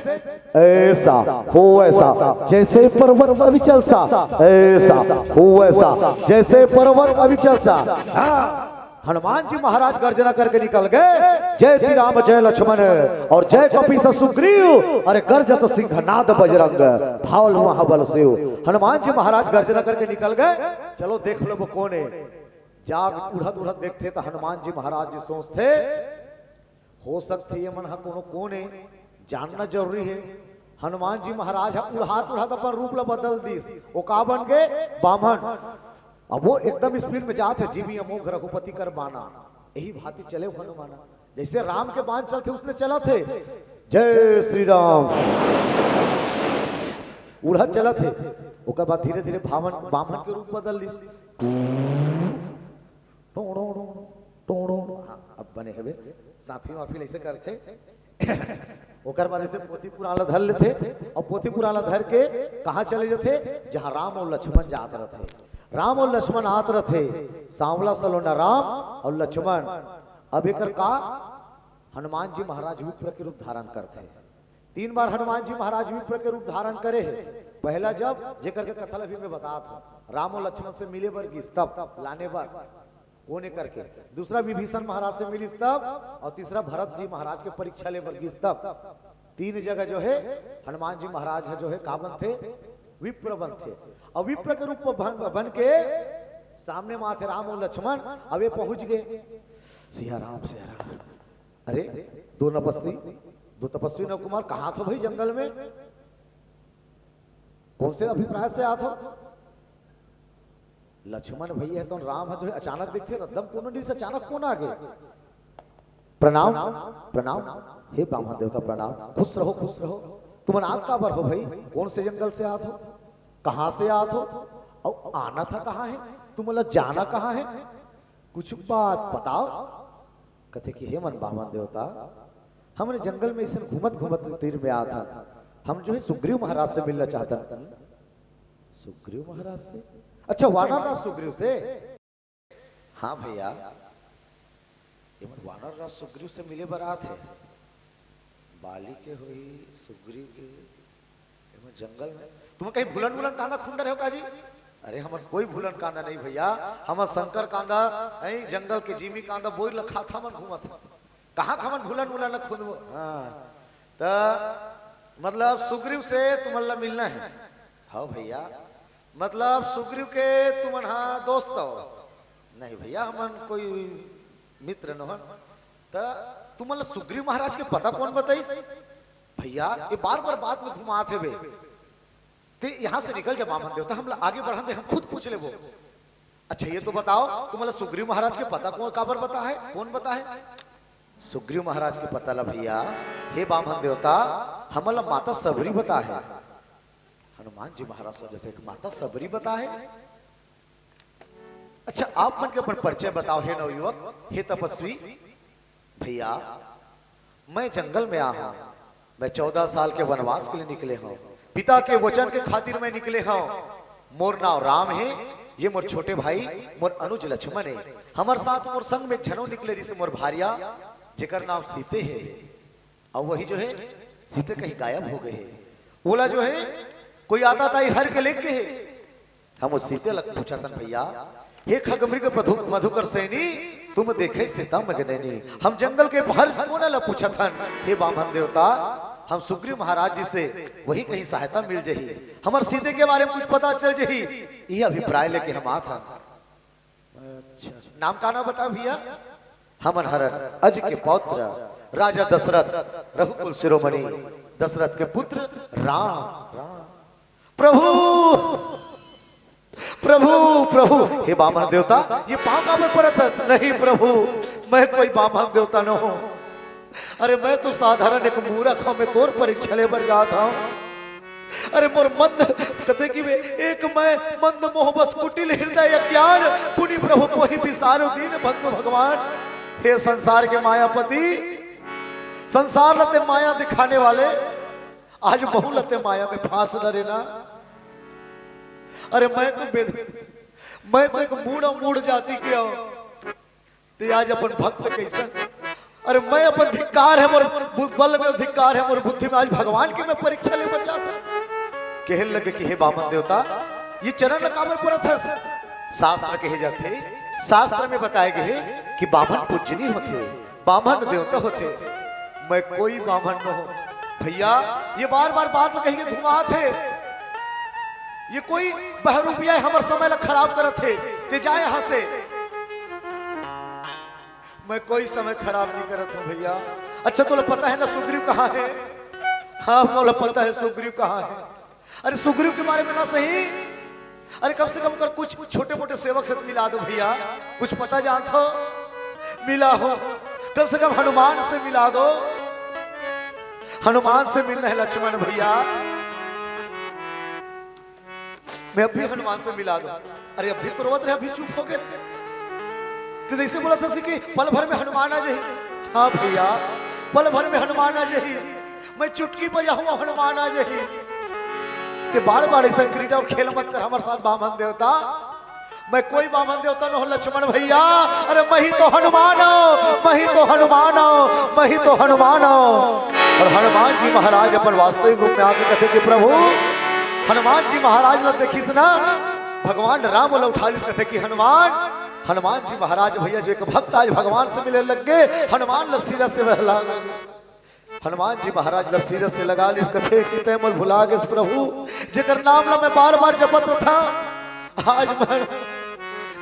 ऐसा हो वैसा, जैसे पर्वत अविचल सा, ऐसा हो वैसा, जैसे पर्वत अविचल सा। हाँ। हनुमान जी महाराज गर्जना करके निकल गए, "जय श्री राम जय लक्ष्मण और जय कपीस सुग्रीव, अरे गर्जत सिंहनाद बजरंग, भावल महाबल शिव।" हनुमान जी महाराज गर्जना करके निकल गए। चलो देख लो वो कोन हे। जाग उड़त उड़त देखथे त हनुमान जी महाराज जी सोचथे, हो सकथे ये मन ह कोनो कोन हे, जानना जरूरी हे। हनुमान जी महाराज ह उड़ात उड़ात अपन रूप ला बदल दिस। वो का बन गे? बाम्हन। अब वो एकदम स्पीड में जात हे, "जीवी अमोघ रघुपति कर बाना।" यही भांति चले हनुमान। जैसे राम के बाण चलथे, उसने चलत हे, "जय श्री राम।" उड़त चलत हे। ओकर बाद धीरे धीरे भावन बाम्हन के रूप बदल लिस। टोड़ो, टोड़ो। हाँ, अब बने हवे। साफी वाफी ऐसे करथे। ओकर बाद ऐसे पोथी पुराण ला धर लेथे और पोथी पुराण ला धर के कहाँ चले जथे? जहाँ राम और लक्ष्मण जात रथे। राम और लक्ष्मण आत रथे, सांवला सलोना राम और लक्ष्मण। अब एकर का? हनुमान जी महाराज विप्र के रूप धारण करथे। तीन बार हनुमान जी महाराज विप्र के रूप धारण करे हे। पहला जब, जेकर के कथा ला अभी मैं बतात हूँ, राम और लक्ष्मण से मिले बर गिस तब, लाने बर, कोने करके। दूसरा विभीषण महाराज से मिलिस तब, और तीसरा भरत जी महाराज के परीक्षा ले बर गिस तब। तीन जगह जो हे हनुमान जी महाराज ह जो हे का बनथे? विप्र बनथे। और विप्र के रूप में बन, बन के सामने माथे राम और लक्ष्मण अबे पहुंच गए। सिया राम, सिया राम। अरे, दो नपस्वी, दो तपस्वी नव कुमार, कहाँ थो भाई जंगल में? कौन से अभिप्राय से आत हो? लक्ष्मण भैया तो राम ह जो हे अचानक दिखथे, रद्दम कोनो नहीं से अचानक कौन आ गए? प्रणाम, प्रणाम, हे बाम्हन देवता प्रणाम, खुश रहो, खुश रहो। तुमन आत काबर हो भाई? कौन से जंगल से आत हो? कहाँ से आत हो? और आना था कहाँ है? तुमन ला जाना कहाँ है? कुछ बात बताओ। कथे कि हे मन बाम्हन देवता, हमन जंगल में ऐसे घूमत घूमत तीर में आत हन। हम जो हे सुग्रीव महाराज से मिलना चाहत हन। सुग्रीव महाराज से? अच्छा, वानर राज सुग्रीव से? हाँ भैया, ये मन वानर राज सुग्रीव से मिले बर आत हे। बाली के होही, सुग्रीव के, ये मन जंगल में। तुम कहीं भूलन वूलन कांदा खुंदर हो का जी? अरे, हमन कोई भूलन कांदा नहीं भैया, हमन शंकर कांदा, नहीं, जंगल के जीमी कांदा बोइर ल खात हमन घूमत हन। कहाँ के हमन भूलन वूलन ल खुंदबो? हाँ, त मतलब सुग्रीव से तुमन ला मिलना है। हाँ भैया, मतलब सुग्रीव के तुमन हा दोस्त हो? नहीं भैया, हमन कोई मित्र नोहन। त तुमन ला सुग्रीव महाराज के पता कौन बताइस? भैया, ये बार बार बात में घुमात हेबे। ते यहाँ से निकल जा बाम्हन देवता, हम ला आगे बढ़न दे, हम खुद पूछ लेबो। अच्छा, ये तो बताओ, तुमन ला सुग्रीव महाराज के पता कौन, काबर बता है, कौन बता है? सुग्रीव महाराज के पता ला भैया, हे बाम्हन देवता, हमन ला माता सबरी बता है। हनुमान जी महाराज सोचथे, "माता सबरी बता है?" अच्छा, आप मन के अपन परिचय बताओ, हे नवयुवक, हे तपस्वी। भैया, मैं जंगल में आ हूँ, मैं चौदह साल के वनवास के लिए निकले हूँ, पिता के वचन के खातिर मैं निकले हूँ। मोर नाव राम है, ये मोर छोटे भाई, मोर अनुज लक्ष्मण है, हमर साथ मोर संग में झनो निकले रिस मोर भारिया, जेकर नाम सीते है। और वही जो है सीते कहीं गायब हो गए है। ओला जो है कोई आता ताई हर के लेके गए है। हम उस सीते ला पूछत हन, भैया, हे खग मृग मधु-, मधुकर सैनी, तुम देखे सीता मग नैनी। हम जंगल के हर कोना ला पूछत हन, हे बाम्हन देवता, हम सुग्रीव महाराज जी से वही कहीं सहायता मिल जही, हमर सीते के बारे में कुछ पता चल जही, ये अभिप्राय लेके हम आत हन। अच्छा, नाम का नाम बता भैया? हमन हरन अज के पौत्र राजा दशरथ, रघुकुल शिरोमणि, दशरथ के पुत्र राम। राम। प्रभु, प्रभु, प्रभु, हे बाम्हन देवता, ये पाँव काबर परत हस? नहीं प्रभु, मैं कोई बाम्हन देवता न हूँ। अरे, मैं तो साधारण एक मूरख हूँ, मैं तोर परीक्षा ले बर जात हूँ। अरे, मोर मंद, कथे कि वे, एक मैं मंद मोह बस कुटिल हृदय अज्ञान, पुनि प्रभु मोहि विसारो दीन बंधु भगवान। हे संसार के मायापति, संसार ला ते माया दिखाने वाले, आज महू ला ते माया में फांस डरे ना। अरे, मैं तो बेद-, मैं तो एक मूढ़, मूढ़ जाति के हूँ। ते आज अपन भक्त कइसन? अरे, मैं अपन धिक्कार हे मोर बु-, बल में धिक्कार हे मोर बुद्धि में, आज भगवान के मैं परीक्षा ले बर जात हूँ। कहे लगे कि हे बाम्हन देवता, ये चरण ल काबर परत हस? शास्त्र कहे जाथे, शास्त्र में बताए गए हे कि बामन पूजनीय होथे, बामन देवता होथे। मैं कोई बामन नोहूं भैया। ये बार बार बात कहिके घुमाथे। ये कोई बहरूपिया हे, हमर समय ला खराब करत हे। ते जा यहाँ से। मैं कोई समय खराब नहीं करत हूँ भैया। अच्छा, तोला पता हे ना सुग्रीव कहाँ हे? हाँ, मोला पता हे सुग्रीव कहाँ हे। अरे, सुग्रीव के बारे में ना सही, अरे, कम से कम कर कुछ छोटे मोटे सेवक से मिला दो भैया। कुछ पता जानत हो, मिला हो, कम से कम हनुमान से मिला दो। हनुमान से मिलना हे लक्ष्मण भैया। मैं अभी हनुमान से मिला दो। अरे, अभी तो रोवत रहे, अभी चुप हो गए से। ते जैसे बोलत हस कि पल भर में हनुमान आ जाही। हाँ भैया, पल भर में हनुमान आ जाही। मैं चुटकी बजाहूं, हनुमान आ जाही। ते बार बार ऐसा क्रीड़ा अउ खेल मत कर हमर साथ बामन देवता। मैं कोई बामन देवता नोहूं लक्ष्मण भैया। अरे, मैं ही तो हनुमान हूं, मैं ही तो हनुमान हूं, मैं ही तो हनुमान हूं। अउ हनुमान जी महाराज अपन वास्तविक रूप में आके कथे कि प्रभु, हनुमान जी महाराज ला देखिस ना, भगवान राम ला उठा लिस, कथे कि हनुमान, हनुमान जी महाराज भैया जो एक भक्त आज भगवान से मिले लग गे, हनुमान ला सीधा से बहला हनुमान जी महाराज ला सीधा से लगा लिस, कथे कि तैं मोला भुला गेस प्रभु, जेकर नाम ला मैं बार बार जपत रथंव। आज मैं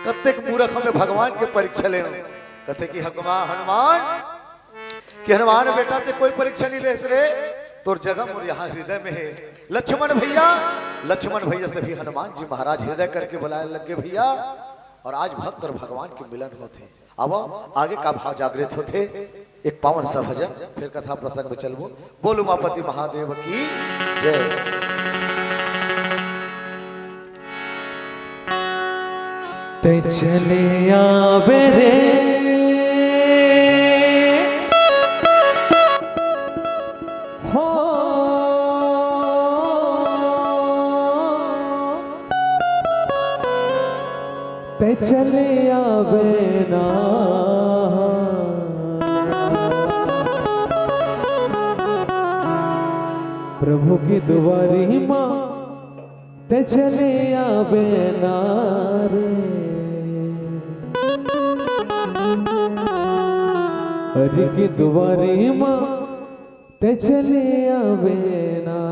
कतेक मूर्ख में भगवान के परीक्षा लेंव। कथे कि हनुमान, हनुमान, कि हनुमान बेटा, तैं कोई परीक्षा नहीं लेस रे, तोर जगह मोर यहाँ हृदय में हे। लक्ष्मण भैया, लक्ष्मण भैया से भी हनुमान जी महाराज हृदय करके बुलाए लग गे भैया। अउ आज भक्त अउ भगवान के मिलन होथे। अब आगे का भाव जागृत होथे, एक पावन सा भजन, फिर कथा प्रसंग में चलबो। बोल उमापति महादेव की जय। तैं चले आबे रे, हो, तैं चले आबे ना। प्रभु के दुआरी मा तैं चले आबे ना रे। हरि के दुआरी मा तैं चले आबे ना।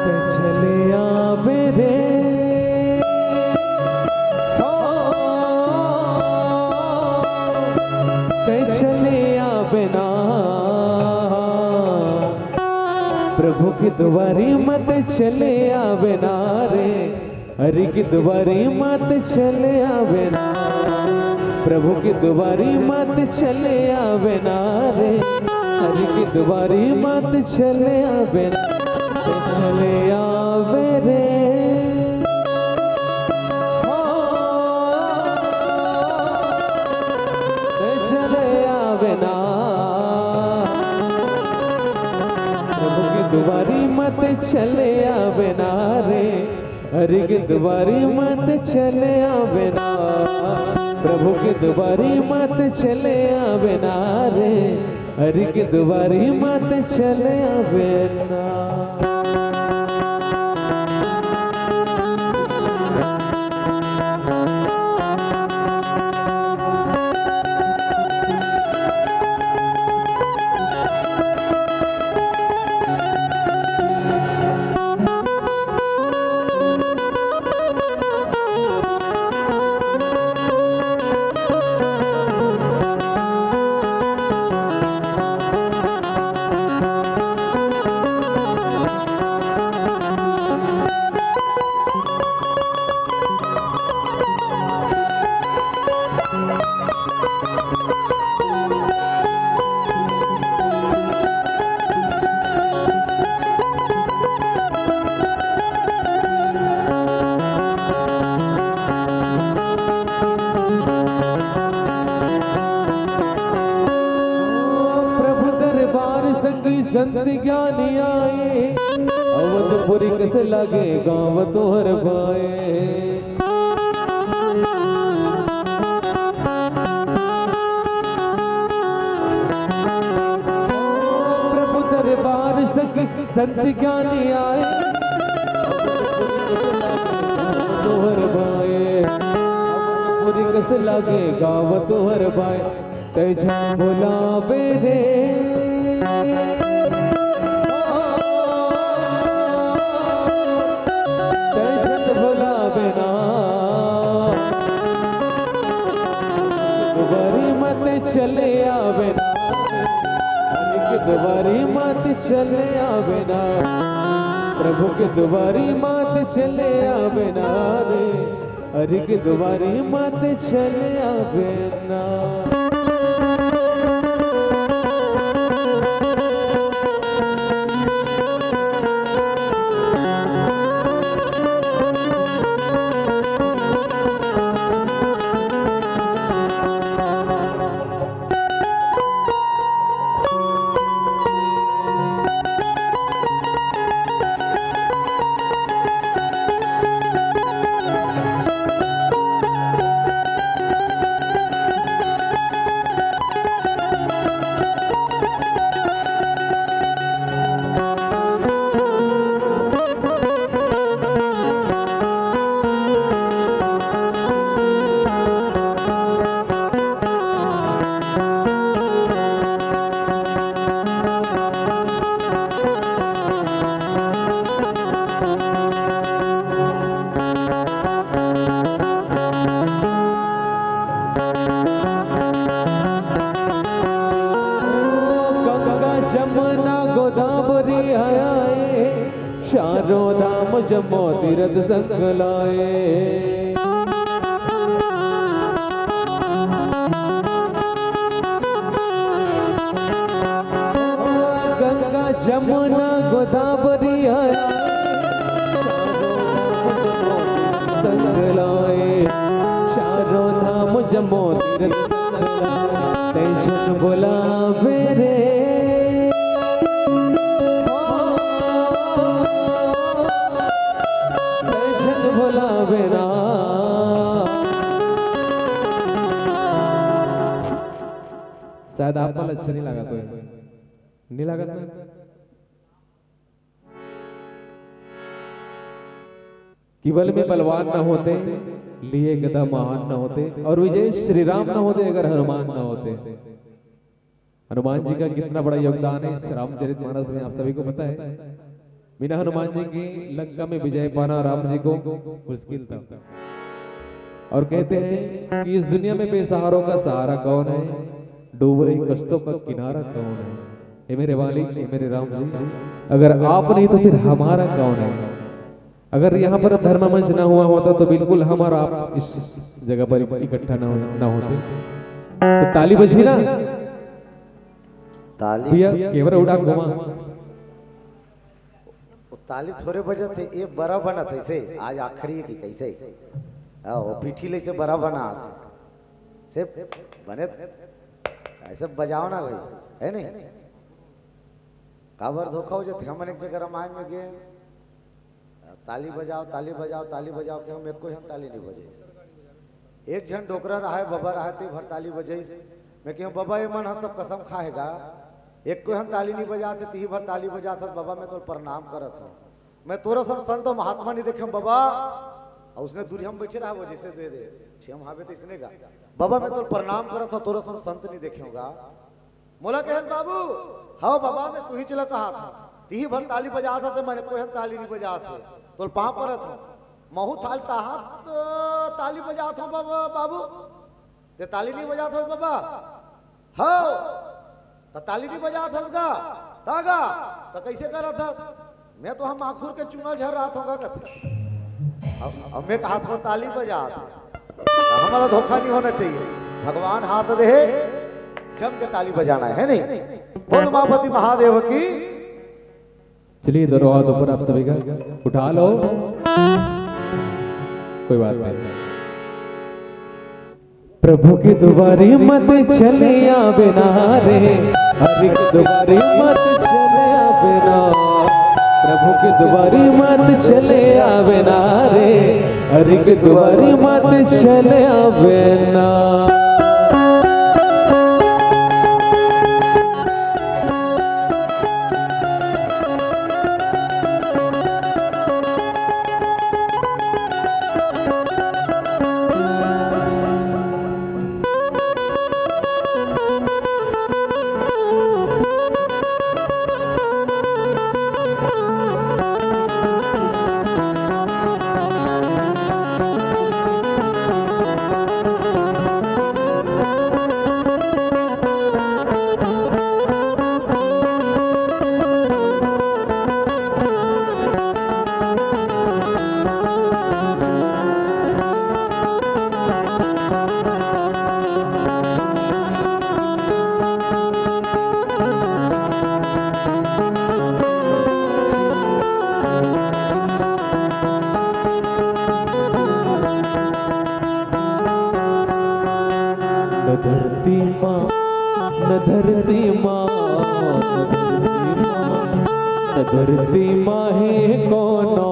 तैं चले आबे रे, हो, तैं चले आबे ना। प्रभु के दुआरी मा तैं चले आबे ना रे। हरि के दुआरी मा तैं चले आबे ना, प्रभु के दुआरी मा तैं चले आबे ना रे, हरि के दुआरी मा तैं चले आबे ना, तैं चले आबे रे। हो, तैं चले आबे ना, प्रभु के दुआरी मा तैं चले आबे ना रे। हरि के दुआरी मा तैं चले आबे ना, प्रभु के दुआरी मा तैं चले आबे ना रे, हरि के दुआरी मा तैं चले आबे ना। संत ज्ञानी आए, अवधपुरी कस लागे गाँव तोहर भाए। प्रभु दरबार संग संत ज्ञानी आए, तोहर भाए। अवधपुरी कस लागे गाँव तोहर भाए। तै झन भुलावे रे। तै झन भुलावे ना। दुआरी मत चले आवे ना। हरि के दुआरी मत चले आवे ना। प्रभु के दुआरी मत चले आवे ना रे। हरि के दुआरी मत चले आवे ना। गंगा जमुना गोदावरी हयाए, चारों धाम जमो तीरथ संग लाए। गंगा जमुना गोदावरी हयाए, संग लाए, चारों धाम जमो तीरथ संग लाए। तै झन भुलावे रे। तै झन भुलावे ना। शायद आप मन अच्छा नहीं लगा कोई, नहीं लगा था। कि बल में बलवान न होते, लिए गदा महान न होते, और विजय श्री राम न होते अगर हनुमान न होते। हनुमान जी का कितना बड़ा योगदान है इस रामचरित मानस में, आप सभी को पता है। बिना हनुमान जी के लंका में विजय पाना राम जी को मुश्किल था। और कहते हैं कि इस दुनिया में बेसहारों का सहारा कौन है, डूब रही कश्तों का किनारा कौन है। हे मेरे मालिक, हे मेरे राम जी, अगर आप नहीं तो फिर हमारा कौन है? अगर यहाँ पर धर्म मंच ना हुआ होता तो बिल्कुल हम और आप इस जगह पर इकट्ठा ना हो, ना होते। तो ताली बजी ना। ताली भैया, कैमरा उड़ा घुमा। वो ताली थोड़े बजत हे, ये बड़ा बनत हे से, आज आखिरी हे कि कैसे? हाँ, वो पीठी ले से बड़ा बना थे। से बने, ऐसे बजाओ ना भाई, है नहीं? काबर धोखा हो जाथे? हमन एक जगह रामायण में गए, ताली बजाओ, ताली बजाओ, ताली बजाओ, कि हम एको झन ताली नहीं बजाइस। एक झन डोकरा रहाय, बबा रहाय, ते भर ताली बजाइस। मैं कहेंव, "बबा, ये मन ह सब कसम खाए गा, एको झन ताली नहीं बजात हे, तिही भर ताली बजात हस, बबा, मैं तोर प्रणाम करत हूँ। मैं तोर असन संत महात्मा नहीं देखेंव, बबा।" और उसने दूरी हम बैठे रहा, वो जैसे दे दे, छे हम हावे तो इसने गा, "बबा, मैं तोर प्रणाम करत हूँ, तोर असन संत नहीं देखेंव गा।" मोला कहेस, "बाबू।" "हव बबा, मैं तुही चला कहा था, तिही भर ताली बजात हस, मैं एको झन ताली नहीं बजात हे, तोर पाँव परत हूँ।" "महू थाल ताहा त ताली बजात हूँ बाबा, बाबू।" "ते ताली नहीं बजात हस बबा?" "हव।" "त ताली नहीं बजात हस गा, त गा, त कैसे करत हस?" "मैं तो हम आखुर के चुना झर रहा था गा," कथे। अब, अब मैं कहा था ताली बजात। हमला धोखा नहीं होना चाहिए। भगवान हाथ दे, जम के ताली बजाना है, है नहीं? बोल उमापति महादेव की। चलिए, दोनों हाथ ऊपर आप सभी का उठा लो। कोई बात नहीं। प्रभु के दुआरी मत चले आवे ना रे, हरि के दुआरी मत चले आवे ना। प्रभु के दुआरी मत चले आवे ना रे, हरि के दुआरी मत चले आवे ना। न धरती माँ, न धरती माँ, न धरती माँ, न धरती माँ हे कोनो,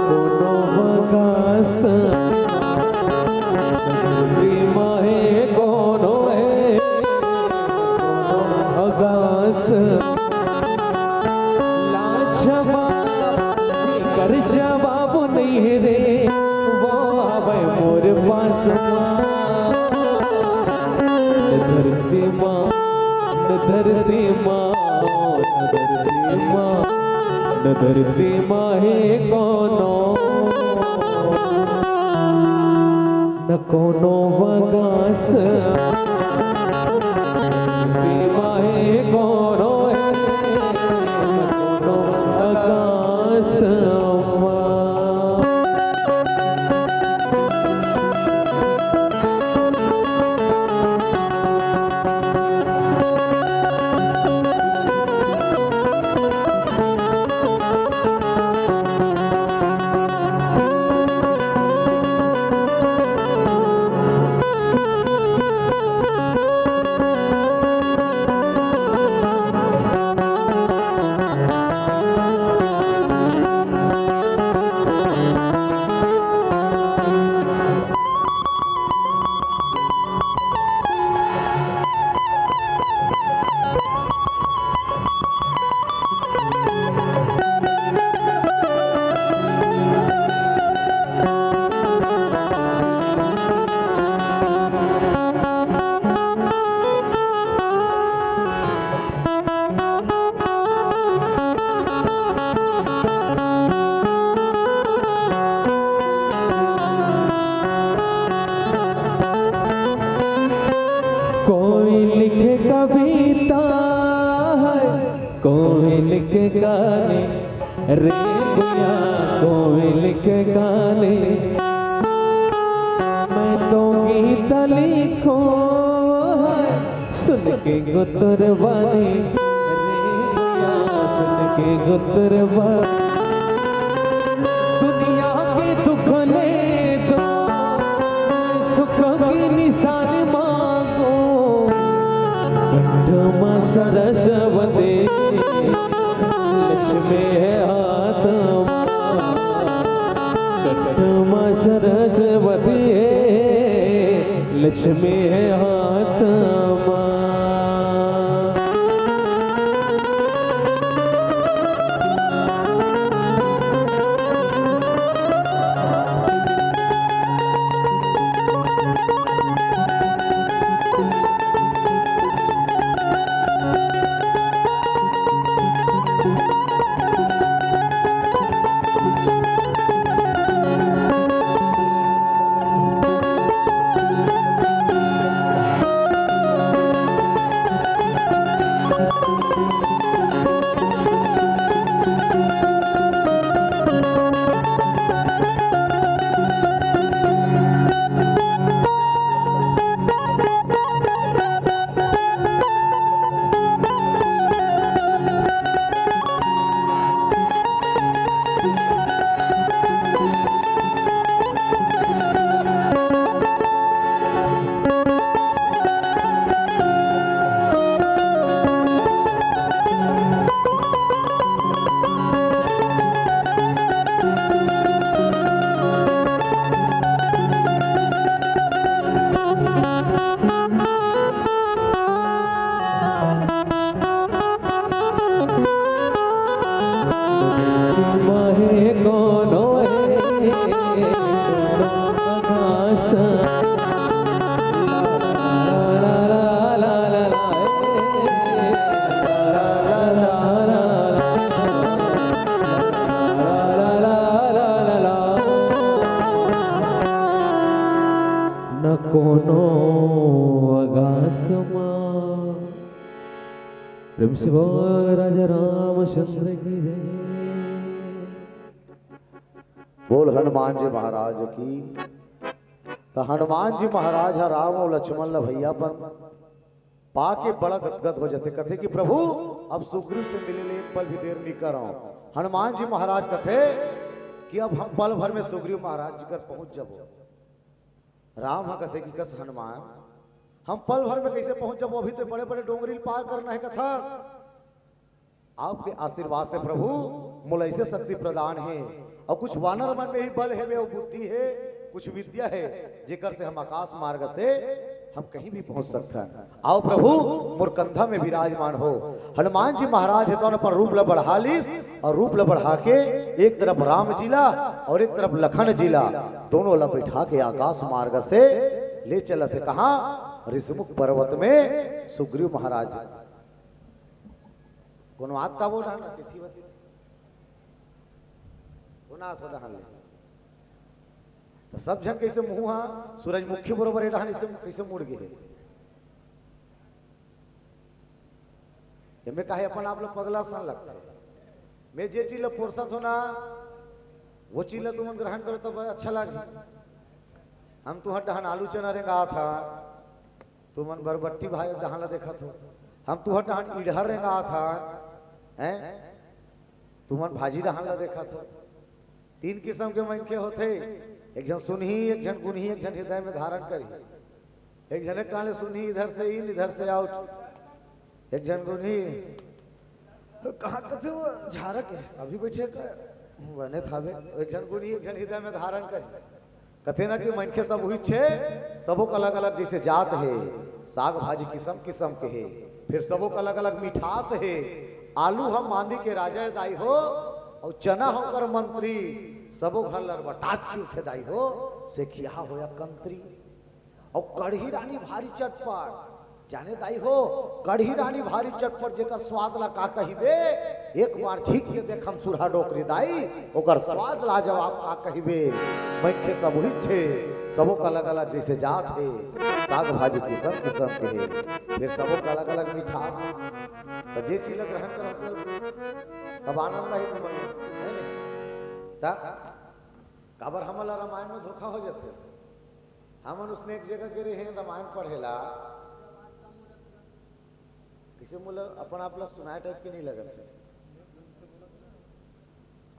कोनो बगास। न धरती माँ हे कोनो हे, कोनो बगास। लाजवाब, जेकर जवाब नइ हे रे, वो आवे मोर पास मा। न धरती मा, न धरती मा, न धरती मा, न धरती मा हे कोनो। न कोनो बगास, बीमा हे कोनो हे, न कोनो बगास मा। कोई लिखे कविता है, कोई लिखे गाने, रे भैया, कोई लिखे गाने। मैं तो गीत लिखो है, सुन के गुतरवानी, रे भैया, सुन के गुतरवानी। दुनिया के दुख ले दो, मैं सुख की निशानी मांगो। कंठ माँ सरस्वती, लक्ष्मी है हाथ मा। कंठ माँ सरस्वती है, लक्ष्मी है हाथ मा। न कोनो अगास मा। प्रेम से बोल राजा रामचंद्र की जय। बोल हनुमान जी महाराज की। त हनुमान जी महाराज ह राम अउ लक्ष्मण ल भैया पर पाके बड़ा गदगद हो जाथे, कथे कि प्रभु, अब सुग्रीव से मिले ले एक पल भी देर नहीं करव। हनुमान जी महाराज कथे कि अब हम पल भर में सुग्रीव महाराज जी कर पहुंच जाबो। राम ह कथे कि कस हनुमान, हम पल भर में कैसे पहुंच जाबो? अभी तो बड़े बड़े डोंगरी ल पार करना है कथस। आपके आशीर्वाद से प्रभु मोला ऐसे शक्ति प्रदान हे, अउ कुछ वानर मन में ही बल हे, अउ बुद्धि हे, कुछ विद्या हे, जेकर से हम आकाश मार्ग से हम कहीं भी पहुंच सकथन। आओ प्रभु, मोर कंधा में विराजमान हो। हनुमान जी महाराज हे तो अपन रूप ला बढ़ा लिस, अउ रूप ला बढ़ा के एक तरफ राम जी ला अउ एक तरफ लखन जी ला, दोनों ला बैठा के आकाश मार्ग से ले चलत हे। कहाँ? ऋषिमुख पर्वत में सुग्रीव महाराज। कोनो आत का वो डहन अतिथि बतिथि? कोन आत वो डहन ले? त सब झन कैसे मुंह हा सूरजमुखी बरोबर ए डहन इसे कैसे मुड़ गे हे? एमे काहे अपन आप लोग पगला सन लगथे? मैं जे चीज ला पोरसत हो ना, वो चीज ला तुमन ग्रहण करो तब अच्छा लगे। हम तुहर डहन आलू चना रेंगात हा, तुमन बरबट्टी भाई डहन ला देखत हो, हम तुहर डहन इड़हर रेंगात हा, हैं? तुमन भाजी डहन ला देखत हो। तीन किस्म के मनखे होथे, एक झन सुनही, एक झन गुनही, एक झन हृदय में धारण करही। एक झन एक कान ले सुनही, इधर से इन, इधर से आउट। एक झन गुनही, कहाँ कथे वो झारक हे, अभी बैठे का बने थावे। एक झन गुनही, एक झन हृदय में धारण करही। कथे ना कि मनखे सब उहिच हे, सबो के अलग-अलग जैसे जात हे, साग भाजी किसम-किसम के हे, फिर सबो के अलग-अलग मिठास हे। आलू ह मांदी के राजा दाई हो, अउ चना ह ओकर मंत्री, सबो घर लरबटात चुरथे दाई हो, सेखिया हो या कंत्री। अउ कढ़ी रानी भारी चटपट, जाने दाई हो, कढ़ी रानी भारी चटपट, जेकर स्वाद ला का कहिबे, एक बार झींक के देख हम सुरहा डोकरी दाई, ओकर स्वाद लाजवाब का कहिबे। मनखे सब उहिच हे, सबो के अलग-अलग जैसे जात हे, साग भाजी किसम-किसम के हे, फिर सबो के अलग-अलग मिठास। त जे चीज ला ग्रहण करत हो, तब आनंद आही तुमन ला, है नहीं? त काबर हमन ला रामायण में धोखा हो जाथे? हमन उसने एक जगह गे रहे हैं रामायण पढ़े ला, किसे मोला अपन आप ला सुनाए टाइप के नहीं लगत हे।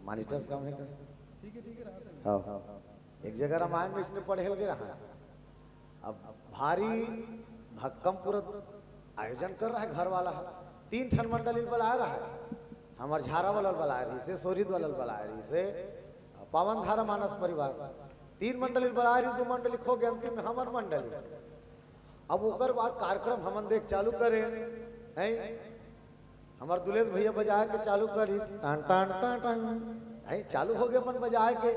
मॉनिटर कम है का? हाँ, हाँ। एक जगह रामायण में इसने पढ़े लगे रहा। अब भारी भक्कम पूरा आयोजन कर रहा है घर वाला है। तीन ठन मंडली बुलाए रहा है। हमार झारा वाला बुलाए रही से, सोरिद वाला बुलाए रही से, पावन धारा मानस परिवार। तीन मंडली बुलाए रही, दो मंडली खो गए, अंतिम में हमर मंडली। अब ओकर बाद कार्यक्रम हमन देख चालू करे, हैं? हमार दुलेश भैया बजाए के चालू करी, टन टन टन टन, हैं? चालू हो गए अपन बजाए के।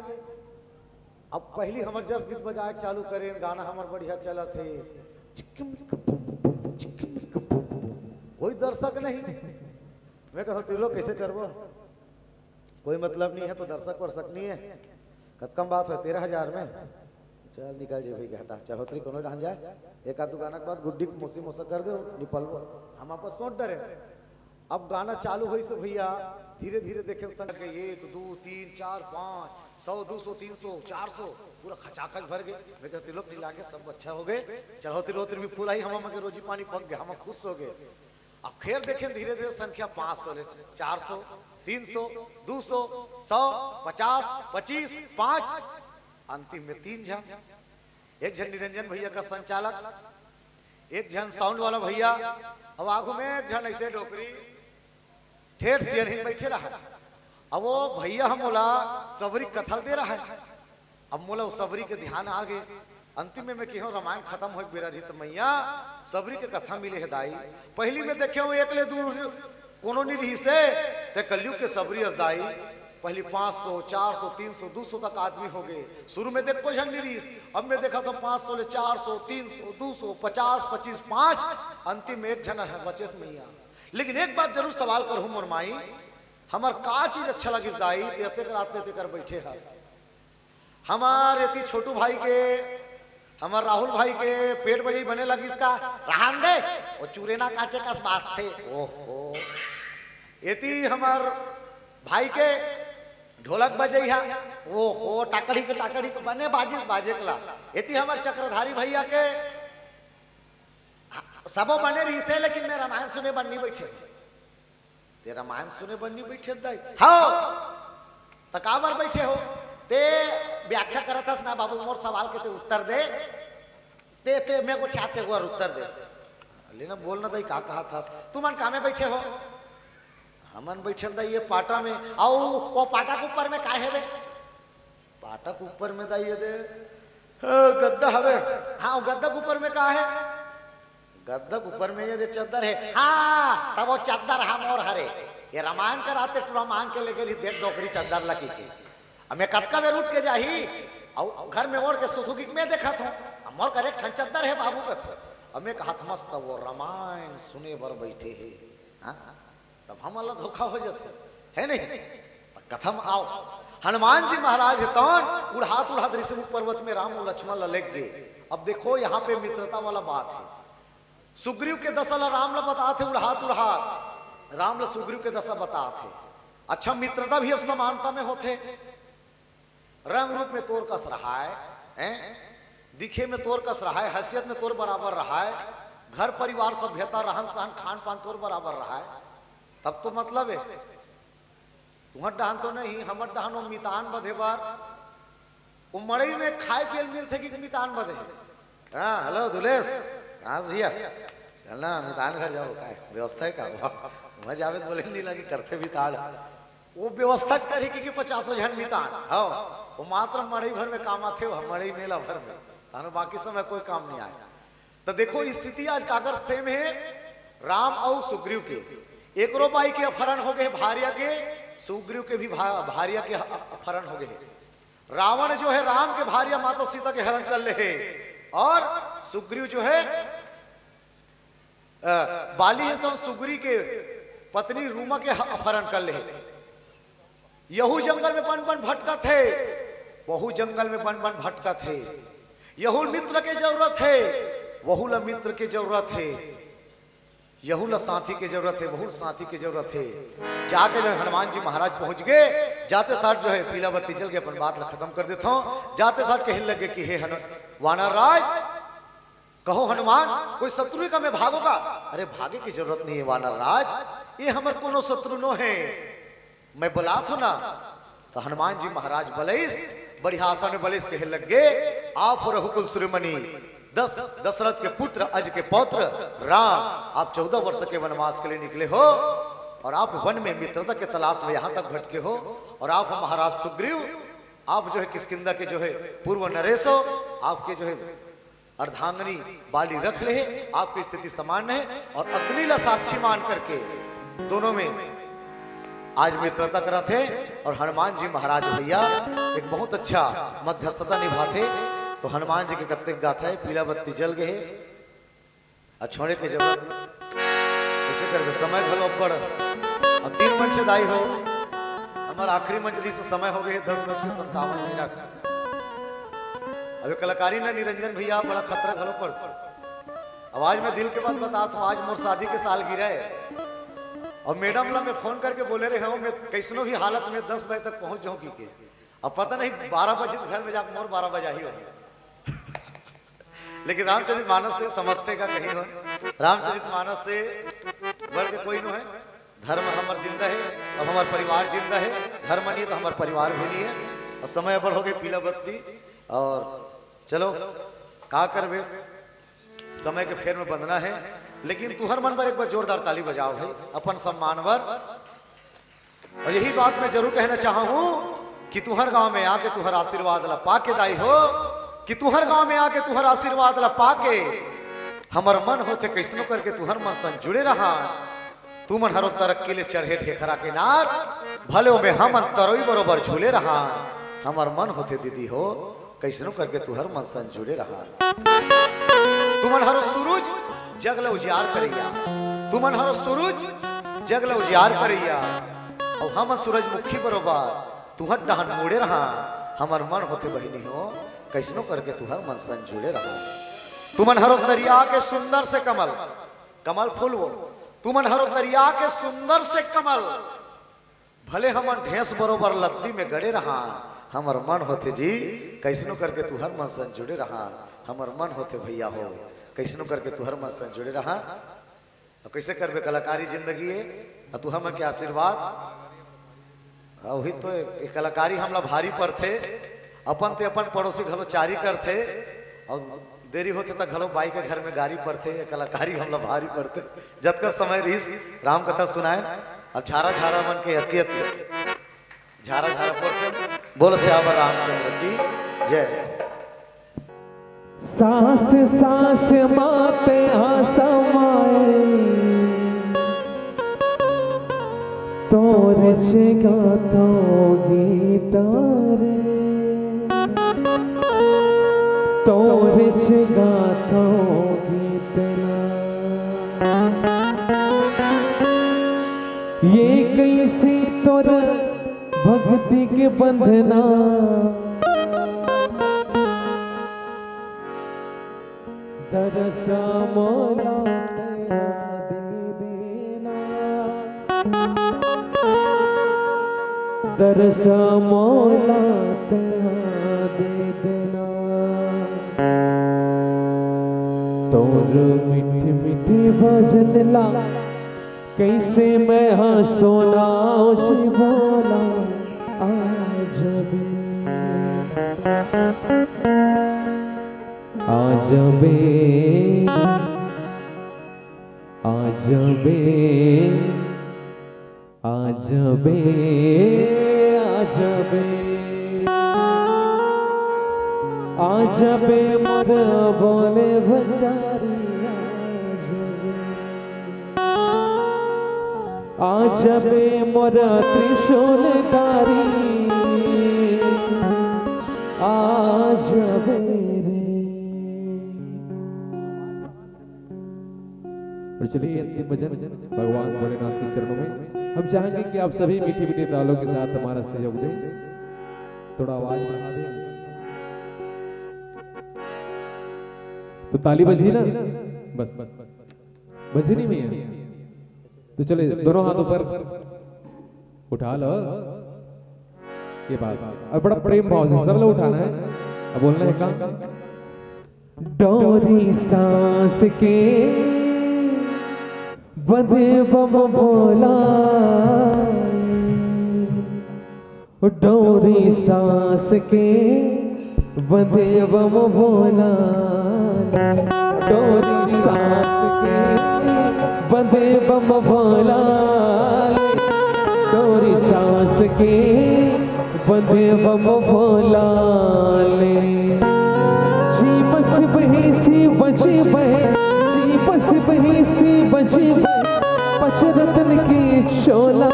अब पहली हमर जस गीत बजाए के चालू करे, गाना हमर बढ़िया चलत हे, चिकमिक बम बम, चिकमिक बम बम। कोई दर्शक नहीं। मैं कहूँ, "तिलोक कैसे करबो? कोई मतलब नहीं है तो दर्शक वर्शक नहीं है।" कतकम बात हो, तेरह हजार में। चल निकल जे भाई, हटा, चढ़ोतरी कोनो ढान जाए, एक आध गाना के बाद गुड्डी के मोसी मोसा कर दे, निपलबो। हम आपस सोच डरे। अब गाना चालू होइस भैया, धीरे धीरे देखे संग के एक, दो, तीन, चार, पाँच, सौ, दो सौ, तीन सौ, चार सौ, पूरा खचाखच भर गए। मैं कहती, "लोग नहीं लागे, सब अच्छा हो गए, चढ़ोतरी रोतरी भी फुल आई, हम के रोजी पानी पक गया, हम खुश हो गए।" अब खेर देखे धीरे धीरे संख्या पाँच सौ ले, चार सौ, तीन सौ, दो सौ, सौ, पचास, पच्चीस, पाँच, अंतिम में तीन झन, एक झन निरंजन भैया का संचालक, एक झन साउंड वाला भैया, अब आगू में एक झन ऐसे डोकरी, ठेठ सियन ही बैठे रहा। अब वो भैया हम मोला सबरी कथा दे रहा है। अब मोला वो सबरी के ध्यान आ गए। अंतिम में मैं कहो, "रामायण खत्म हो बेरा रही तो मैया सबरी के कथा मिले है दाई।" पहली में देखे हो एक ले दूर कोनो नहीं रही से, ते कलयुग के सबरी अस दाई। पहली पाँच सौ, चार सौ, तीन सौ, दू सौ तक आदमी हो गए। शुरू में देख कोई झन नहीं रहीस, अब मैं देखा तो पाँच सौ ले चार सौ, तीन सौ, दू सौ, पचास, पच्चीस, पाँच, अंतिम में एक झन है बचेस मइया। लेकिन एक बात जरूर सवाल करहूं मोर माई, हमर का चीज अच्छा लगिस दाई, ते अतेक रात ले तेकर बैठे हस? हमार एती छोटू भाई के, हमार राहुल भाई के पेट बजई बने लगिस का? रहन दे, वो चुरेना काचे कस बाजथे। ओहो। एती हमार भाई के ढोलक बजई हा, ओहो, टाकड़ी के, टाकड़ी के बने बाजिस बाजे कला। एती हमार चक्रधारी भैया के सबो बने रहिसे, लेकिन मैं रामायण सुने बर नहीं बैठे। ते रामायण सुने बर नहीं बैठे दाई? हव। त काबर बैठे हो? ते व्याख्या करत हस ना बाबू, मोर सवाल के ते उत्तर दे। ते, ते मैं गोठियात ते ओकर उत्तर दे। ले ना, बोल ना दाई, का कहत हस? तुमन कामे बैठे हो? हमन बैठे दाई ये पाटा में। अउ वो पाटा के ऊपर में का हे बे? पाटा के ऊपर में दाई ये दे, अ, गद्दा हवे। हाँ, वो गद्दा के ऊपर में का हे? गद्दा के ऊपर में ये दे चद्दर हे। हाँ, तब वो चद्दर हा मोर हरे। ये रामायण कराते टूरा मांग के लेके रही, देख डोकरी चद्दर लगी थी। अब मैं कतका बेर उठ के जाही, अउ घर में ओढ़ के सुतहूं कि मैं देखत हूं, अब मोर कर एक ठन चद्दर हे बाबू कथे। अब मैं कहत मस्त वो रामायण सुने बर बैठे हे। हाँ? तब हमन ला धोखा हो जाथे, है नहीं? त कथम आओ, हनुमान जी महाराज हे तौन उड़हात उड़हात ऋषिमुख पर्वत में राम अउ लक्ष्मण ला लेग गे। अब देखो, यहाँ पे मित्रता वाला बात हे। सुग्रीव के दशा ला राम ला बतात हे उड़हात उड़हात, राम ला सुग्रीव के दशा बतात हे। अच्छा, मित्रता भी अब समानता में होथे। रंग रूप में तोर कस रहाय, हैं? दिखे में तोर कस रहाय, हैसियत में तोर बराबर रहाय, घर परिवार, सभ्यता, रहन सहन, खान पान तोर बराबर रहाय, तब तो मतलब हे। तुहर डहन तो नहीं, हमर डहन वो मितान बधे बर, वो मड़ई में खाए पिए ल मिलथे कि मितान बधे? हाँ, हेलो दुलेश, कहाँ से भैया? चल ना, मितान घर जाओ, का हे? व्यवस्था हे का? वहाँ जावे तो बोले नहीं लगी, करथे मितान। वो व्यवस्था करे कि, कि पचासों झन मितान, हाँ, वो मात्र मड़ई भर में काम आथे, वो मड़ई मेला भर में, तानो बाकी समय कोई काम नहीं आय। तो देखो, स्थिति आज काकर सेम हे, राम अउ सुग्रीव के। एकरो बाई के अपहरण हो गए भार्या के, सुग्रीव के भी भा-, भार्या के ह-, अपहरण हो गए। रावण जो हे राम के भार्या माता सीता के हरण कर ले हे, और सुग्रीव जो हे, अ, बाली हे तो सुग्रीव के पत्नी रूमा के ह-, अपहरण कर ले हे। यहू जंगल में बन बन भटकत हे, वहू जंगल में बन बन भटकत हे। यहू मित्र के जरूरत हे, वहू ला मित्र के जरूरत हे। यहू ला साथी के जरूरत हे, वहू ला साथी के जरूरत हे। जाके जो हनुमान जी महाराज पहुंच गए, जाते साथ जो हे पीला बत्ती जल के अपन बात ला खतम कर देत हंव। जाते साथ कहे लगे कि हे हनु-, वानर राज, कहो हनुमान, कोई शत्रु हे का, मैं भागो का? अरे भागे के जरूरत नहीं हे वानर राज, ये हमर कोनो शत्रु नो हे, मैं बलात हंव ना। तो हनुमान जी महाराज बलइस, बढ़िया आसन में बलइस, कहे लग गे, आप हो रघुकुल शिरोमणि, दस, दशरथ के पुत्र, अज के पौत्र राम, आप चौदह वर्ष के वनवास के लिए निकले हो और आप वन में मित्रता के तलाश में यहाँ तक भटके हो और आप हो महाराज सुग्रीव, आप जो हे किष्किंधा के जो हे पूर्व नरेश हो, आपके जो हे अर्धांगिनी बाली रख ले हे, आपकी स्थिति सामान्य हे और अग्नि ला साक्षी मान करके दोनों में आज मित्रता करत हे। और हनुमान जी महाराज भैया एक बहुत अच्छा मध्यस्थता निभाथे। तो हनुमान जी के कतेक गाथा हे, पीला बत्ती जल गए हे, अछोड़े के जरूरत नहीं। ऐसे करके समय घलो अब्बड़। अब तीन मंच दाई हो, हमर आखिरी मंच रहिस, समय हो गए हे दस बज के संतावन मिनट। अब ये कलाकारी ना निरंजन भैया बड़ा खतरा घलो पड़थे। अब आज मैं दिल के बात बतात हंव, आज मोर शादी के सालगिरह हे और मैडम ला मैं फोन करके बोले रहे हंव, मैं कैसनो भी हालत में दस बजे तक पहुंच जाहूं कहिके। अब पता नहीं बारह बजे घर में जाके मोर बारह बजाही हो। लेकिन रामचरित मानस से समझथे का कहीं हो, रामचरित मानस से बढ़ के कोई नो हे। धर्म हमर जिंदा हे, अब हमर परिवार जिंदा हे, धर्म नहीं हे तो हमर परिवार भी नहीं हे। और समय अब्बड़ हो गए पीला बत्ती, और चलो का करबे, समय के फेर में बंधना हे। लेकिन तुहर मन बर एक बार जोरदार ताली बजाओ भाई, अपन सम्मान बर। और यही बात मैं जरूर कहना चाहूं कि तुहर गांव में आके तुहर आशीर्वाद ला पाके दाई हो, कि तुहर गांव में आके तुहर आशीर्वाद ला पाके हमर मन होथे कैसनो करके तुहर मन संग जुड़े रहा। तुमन हरो तरक्की ले चढ़े ढेखरा के नार, भले ओमे हमन तरोई बरोबर झूले रहा। हमर मन होथे दीदी हो, कइसनो करके तुहर मन संग जुड़े रहा। तुमन हरो सूरज जग ल उजियार करइया, तुमन हरो सूरज जग ल उजियार करइया, अउ हमन सूरजमुखी बरोबर तुहर डहन मुड़े रहा। हमर मन होथे बहिनी हो, कइसनो करके तुहर मन संग जुड़े रहा। तुमन हरो तरिया के सुंदर से कमल, कमल फूल वो, तुमन हरो तरिया के सुंदर से कमल, भले हमन ढेंस बरोबर लद्दी में गड़े रहा, हमर मन होथे जी, कइसनो करके तुहर मन संग जुड़े रहा। हमर मन होथे भैया हो, कइसनो करके तुहर मन संग जुड़े रहा। अब कइसे करबे कलाकारी जिंदगी ए, अउ तुहर मन के आशीर्वाद। अउ वही तो ए कलाकारी हमला भारी पड़थे, अपन ते अपन पड़ोसी घलो चारी करथे, अउ देरी होथे त घलो बाई के घर में गारी पड़थे। ए कलाकारी हमला भारी पड़थे। जतका समय रहिस राम कथा सुनाए, अब झारा झारा मन के अतकी अतकी झारा झारा portion। बोल सियावर रामचंद्र की जय। सांस सांस माते आसमाए, तोर छेगा तो गीता रे, तोर छेगा तो गीतना। ये कइसे तोर भक्ति के बंधना, दरस मोला तेरा दे देना, दरस मोला तेरा दे देना। तोर मीठी मीठी भजन ला कइसे मैं हा सोना जी बोला, आ जबे, आ जबे, आ जबे, आ जबे, आ जबे, आ जबे मोर बोले भंडारी, आ जबे। आ जबे मोर त्रिशूलधारी, आ जबे रे। और चलिए अंतिम भजन भगवान भोलेनाथ के चरणों में। हम चाहेंगे कि आप सभी मीठे मीठे तालों के साथ हमारा सहयोग दें। थोड़ा आवाज बढ़ा दें। तो ताली बजी ना, बस। बजी नहीं भैया? तो चले, दोनों हाथ ऊपर उठा लो। ये बात। और बड़ा प्रेम भाव से सब लोग उठाना है। अब बोलना है काम। डोरी सांस के बंधे बम भोला, डोरी सांस के बंधे बम भोला, डोरी सांस के बंधे बम भोला, डोरी सांस के बंधे बम भोला ले। जी बस बही सी बची बहे, जी बस बही सी बची बहे, पच रतन की शोला,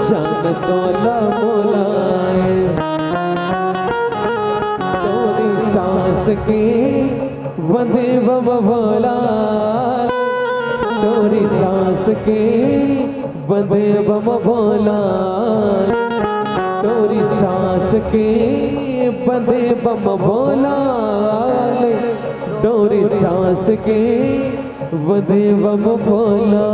जान तोला मोला। डोरी सांस के बंधे बम भोला, डोरी सांस के बंधे बम भोला, डोरी सांस के बंधे बम भोला, डोरी सांस के बंधे बम भोला।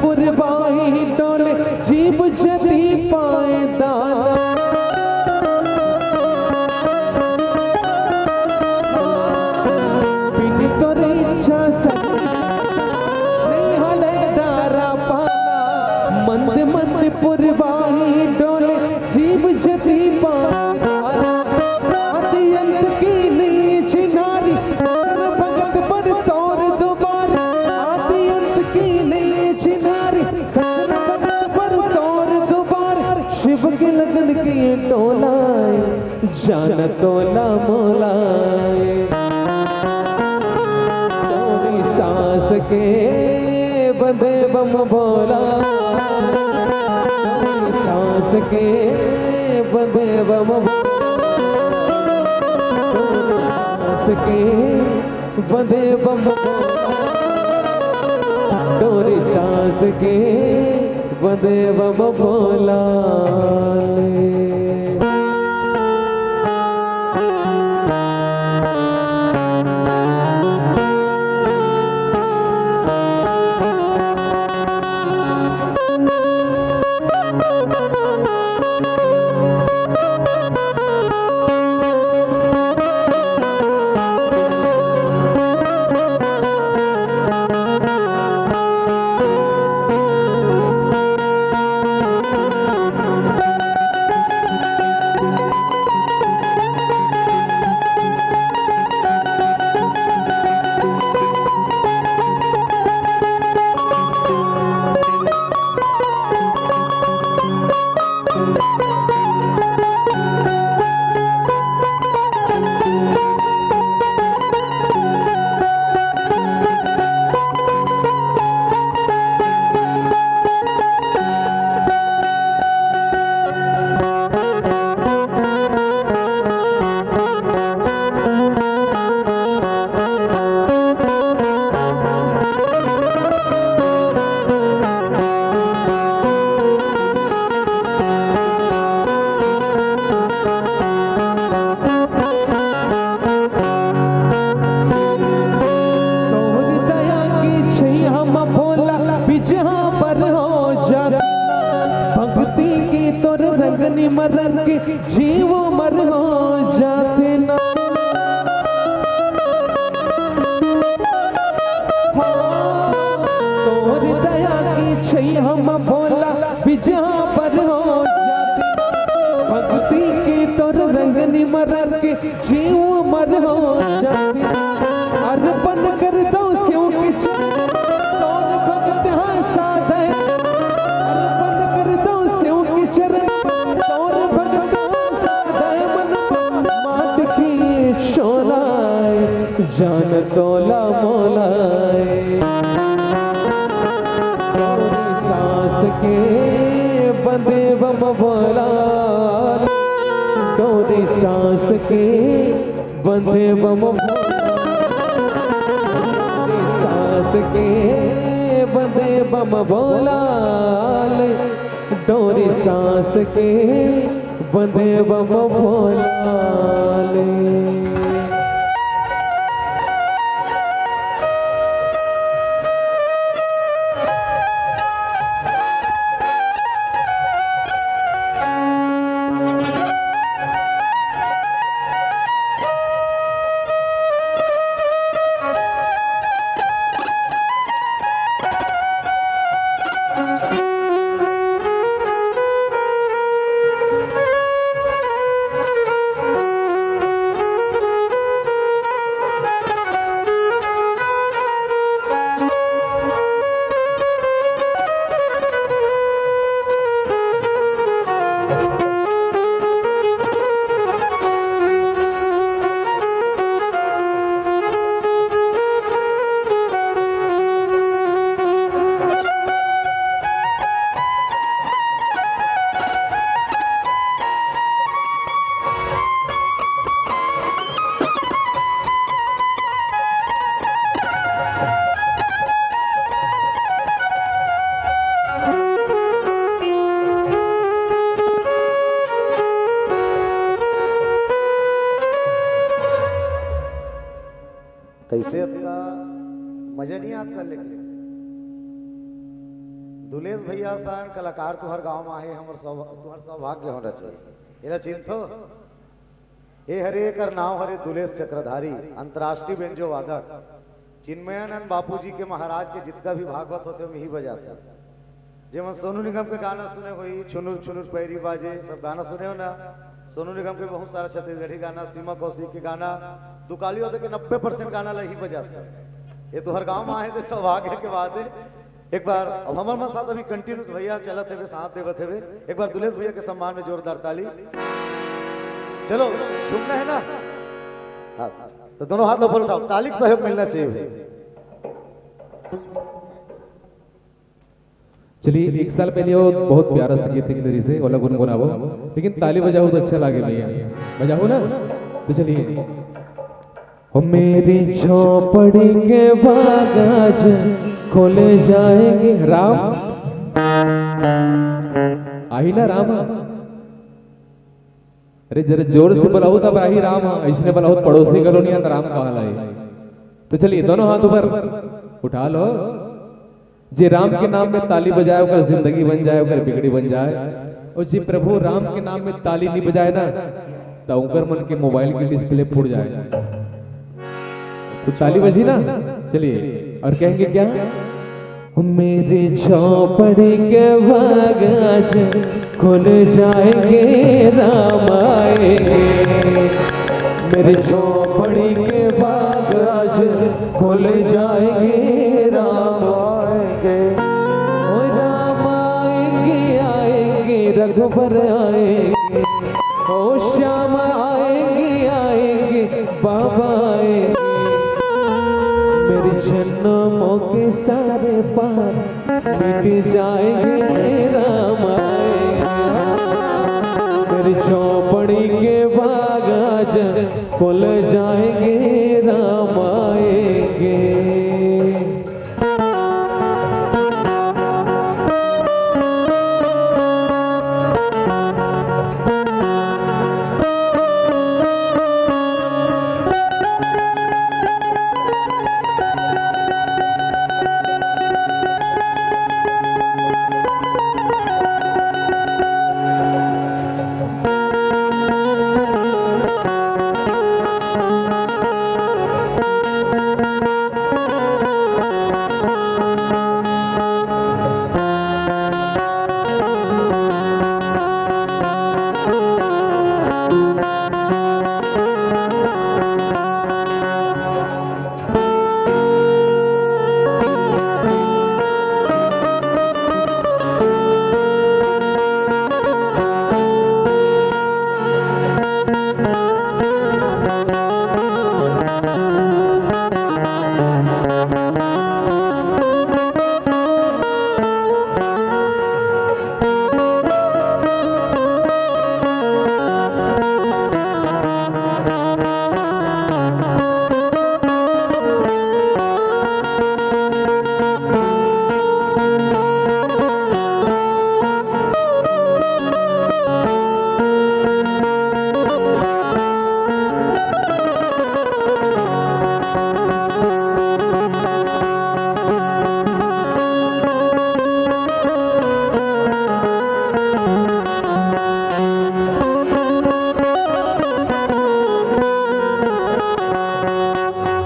पुरवाई डोले, जीभ जदी पाए दाना। बिन तोरे इच्छा सही, नहीं हले दारा पाना। मंद मंद पुरवाई डोले, जीभ जदी पाए दाना। आदि अंत की नहीं चिन्हारी, सगल भगत पर तोर दुबारी। आदि अंत की नहीं चिन्हारी, सगल भगत पर तोर दुबारी। शिव के लगन के टोला ए, जान तोला मोला ए। तोरी सांस के बंधे बम भोला, तोरी सांस के बंधे बम भोला, तोरी सांस के बंधे बम भोला, तोरी सांस के बंधे बम भोला। तोर दया के छैया म भोला बिजहा पर हो जाते ना। भक्ति के तोर रंग निमरन के जीव मर हो जाते ना। हाँ, तोर दया के छैया म भोला बिजहा पर हो जाते ना। भक्ति के तोर रंग निमरन के जीव मर हो जाते। अर्पण कर दो शिव के चरण, तोर भक्त हंसा दे। अर्पण कर दो शिव के चरण, तोर भक्त हंसा दे। मन माट के शोला ए, जान तोला मोला ए। तोरी सांस के बंधे बम भोला, तोरी सांस के बंधे बम भोला, तोरी सांस के बंधे बम भोला, तोरी सांस के बंधे बम भोला। कैसे आपका मजा नहीं आता लेकिन? दुलेश भैया सन कलाकार तुहर गांव में आहे, हमर सौभ-, तुहर सौभाग्य होना चाहिए। एला चिन्हथो? ए हरे, एकर नाव हरे दुलेश चक्रधारी, अंतर्राष्ट्रीय बेंजो वादक। चिन्मयानंद बापू जी के, महाराज के जितका भी भागवत होथे, ओमे इही बजाथे। जेमन सोनू निगम के गाना सुने होही, छुनुर छुनुर पैरी बाजे, सब गाना सुने हो ना? सोनू निगम के बहुत सारा छत्तीसगढ़ी गाना, सीमा कौशिक के गाना, दुकाली वादक के नब्बे परसेंट गाना ला इही बजाथे। ए तुहर गांव में आहे त सौभाग्य के बात हे। एक बार अब हमर मन साथ अभी कंटिन्यूस भैया चलत हेबे, साथ देवत हेबे। एक बार दुलेश भैया के सम्मान में जोरदार ताली। चलो, झूमना है ना? हाँ, तो दोनों हाथ ऊपर उठाओ, ताली के सहयोग मिलना चाहिए। चलिए, एक साल पहले वो बहुत प्यारा संगीत निकले रहिसे, ओला गुनगुनाबो, लेकिन ताली बजाओ तो अच्छा लागे भैया, बजाओ ना। तो चलिए। ओ मेरी झोपड़ी के बाग आज खुल जाएंगे। राम, आही ना राम? अरे, जरा जोर से बुलाओ, तब आही राम। इसने बुलाओ, पड़ोसी कॉलोनी है, तो राम कहाँ लाए? तो चलिए, दोनों हाथ ऊपर उठा लो। जे राम के नाम में ताली बजाए, ओकर जिंदगी बन जाए, ओकर बिगड़ी बन जाए। और जे प्रभु राम के नाम में ताली नहीं बजाए ना, तो ओकर मन के मोबाइल की डिस्प्ले फूट जाए। तो ताली बजी ना? चलिए, और कहेंगे क्या? मेरे झोपड़ी के बाग आज खुल जाएंगे, राम आएंगे। मेरे झोपड़ी के बाग आज खुल जाएंगे, राम आएंगे। ओ राम आएंगे, आएंगे, रघुबर आएंगे। ओ श्याम आएंगे, आएंगे, बाबा आएंगे। मेरे जन्मों के सारे पाप मिट जाएंगे, राम आएंगे। मेरी झोपड़ी के बाग आज खुल जाएंगे, राम आएंगे।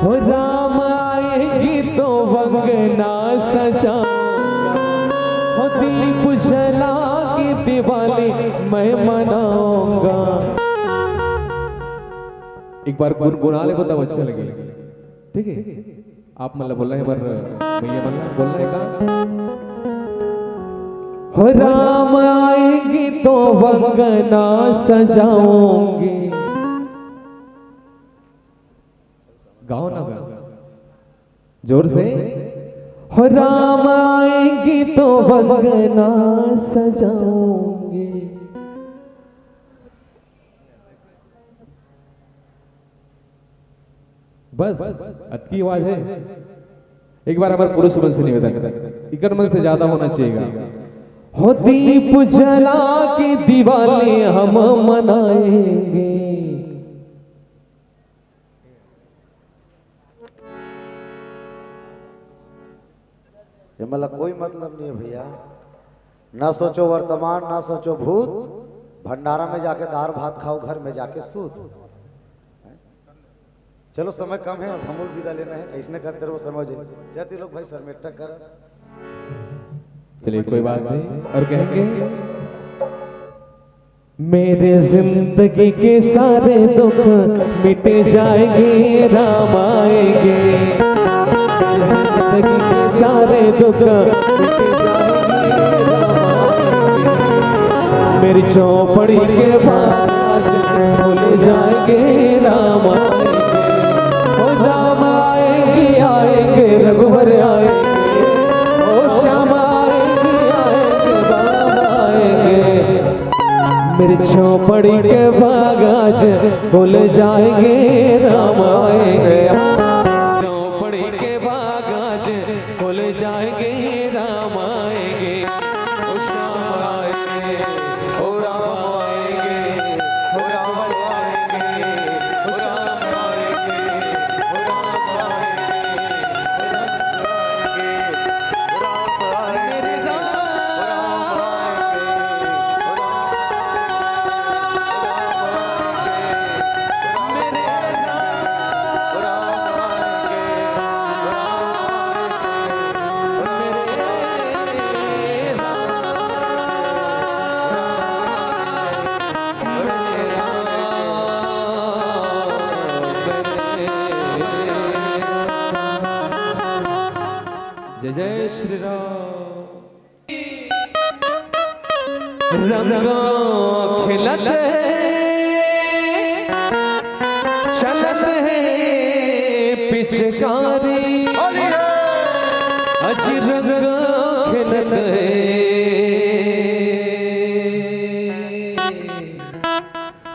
हो राम आएगी तो अंगना सजाऊं, हो दीप जला के दिवाली मैं मनाऊंगा। एक बार गुनगुना ले, बताओ, अच्छा लगे। ठीक है, आप मतलब बोलना है, पर भैया मतलब बोलना है का? हो राम आएगी तो अंगना सजाऊंगी। गाओ ना, गाओ जोर से। हो राम आएगी तो अंगना सजाऊंगी। बस, अतकी आवाज है। एक बार हमारे पुरुष मन से निवेदन, इकर मन से ज्यादा होना चाहिए। हो दीप जला के दिवाली हम मनाएंगे। ये मतलब कोई मतलब नहीं है भैया। ना सोचो वर्तमान, ना सोचो भूत, भंडारा में जाके दार भात खाओ, घर में जाके सूत। चलो, समय कम है, अब हमूल विदा लेना है, कैसने करते रहो, समय हो जाए। जय तिलोक भाई, सर में एकटक कर। चलिए, कोई बात नहीं। और कहेंगे, मेरे जिंदगी के सारे दुख मिट जाएंगे, राम आएंगे। मेरे जिंदगी के सारे दुख मिट जाएंगे, राम आएंगे। मेरी चौपड़ी के बाज खुल जाएंगे, राम आएंगे। ओ राम आएंगे, आएंगे, रघुवर आएंगे। ओ श्याम आएंगे, आएंगे, राम आएंगे। मेरी चौपड़ी के बाग आज खुल जाएंगे, राम आएंगे। चौपड़ी के बाग आज खुल जाएंगे, राम आएंगे। ओ श्याम आएंगे, ओ राम आएंगे, ओ राम आएंगे, ओ श्याम आएंगे, ओ राम आएंगे, ओ राम आएंगे, ओ राम आएंगे, ओ राम आएंगे, ओ राम आएंगे, ओ राम आएंगे, ओ राम आएंगे। जय जय श्री राम। रंगों खिलत चलत है पिचकारी, अज रंगों खिलत है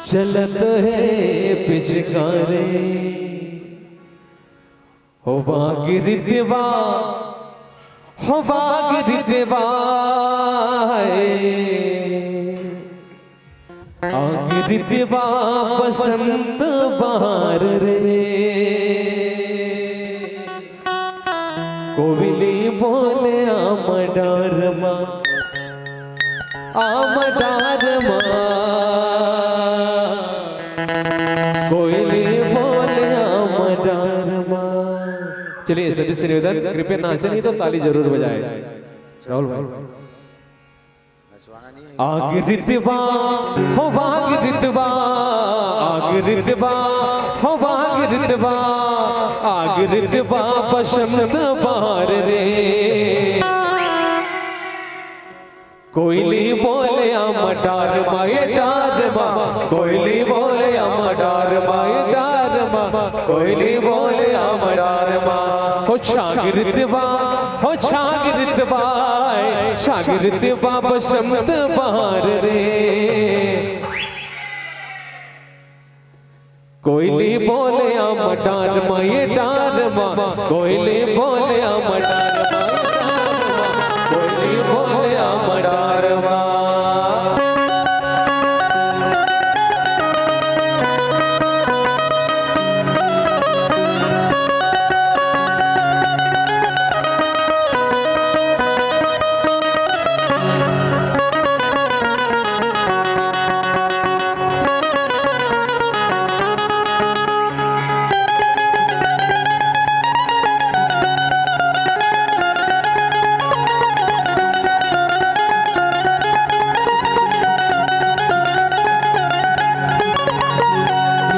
चलत है पिचकारी। हो वाग रितवा, हो वाग रितवा, आग रितवा बसंत बहार रे। कोविली बोले आम डारमा, आम डारमा, कोयली बोले आम डारमा। चलिए, सभी से निवेदन, कृपया नाचे नहीं तो ताली जरूर बजाए। राहुल भाई। आग रितवा, हो वाग रितवा, आग रितवा, हो वाग रितवा, आग रितवा बसंत बहार रे। कोयली बोले आम डारमा, ए डारमा, कोयली बोले आम डारमा, ए डारमा, कोयली बोले आम डारमा। हो छाग रितवा, हो छाग रितवा, छाग रितवा बसंत बहार रे। कोयली बोले आम डारमा, ए डारमा, कोयली बोले आम डारमा, ए डारमा, कोयली बोले आम डारमा।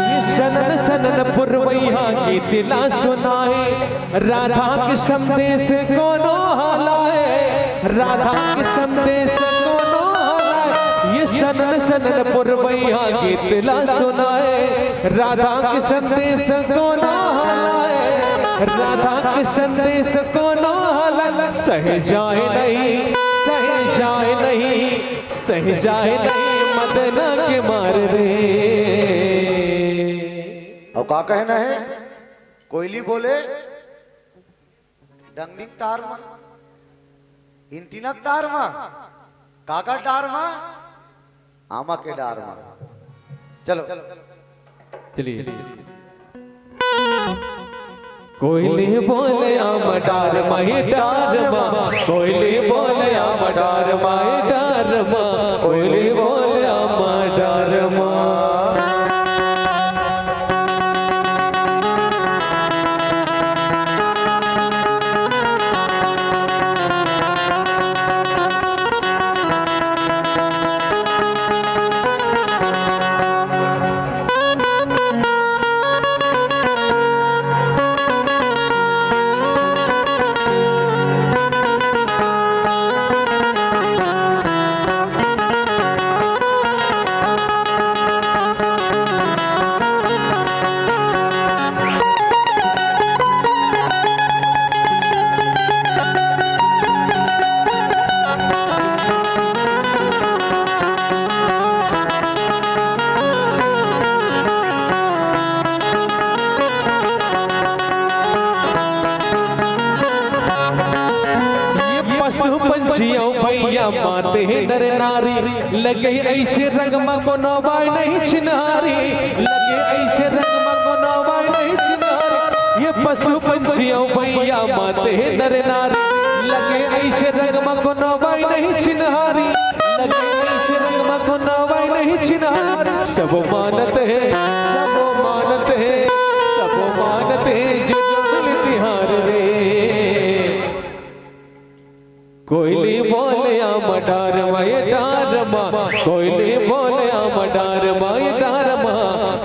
ये सनन सनन पुरवैया गीत ला सुनाए, राधा के संदेश कोनो हलाए, राधा के संदेश कोनो हलाए। ये सनन सनन पुरवैया गीत ला सुनाए, राधा के संदेश कोनो हलाए, राधा के संदेश कोनो हलाए। सह जाए नहीं, सह जाए नहीं, सह जाए नहीं मदन के मार रे। अउ का कहना हे? कोयली बोले, डंगनिंग तार मा, इंटिनक तार मा, काका डार मा, आमा के डार मा। चलो, चलिए। कोयली बोले आम डार मा, ए डार मा, कोयली बोले आम डार मा, ए डार मा, कोयली बोले आमा डार मा। ये पशु पंछी अउ भैया माते हे नर नारी, लगे अइसे रंग म कोनो बाय नहीं चिन्हारी, लगे अइसे रंग म कोनो बाय नहीं चिन्हारी। ये पशु पंछी अउ भैया माते हे नर नारी, लगे अइसे रंग म कोनो बाय नहीं चिन्हारी, लगे अइसे रंग म कोनो बाय नहीं चिन्हारी। सब मानत हे, सब मानत हे, सब मानत हे, जो जंगल तिहार रे। कोयली बोले आमा डार मा, ए डार मा, कोयली बोले आमा डार मा, ए डार मा,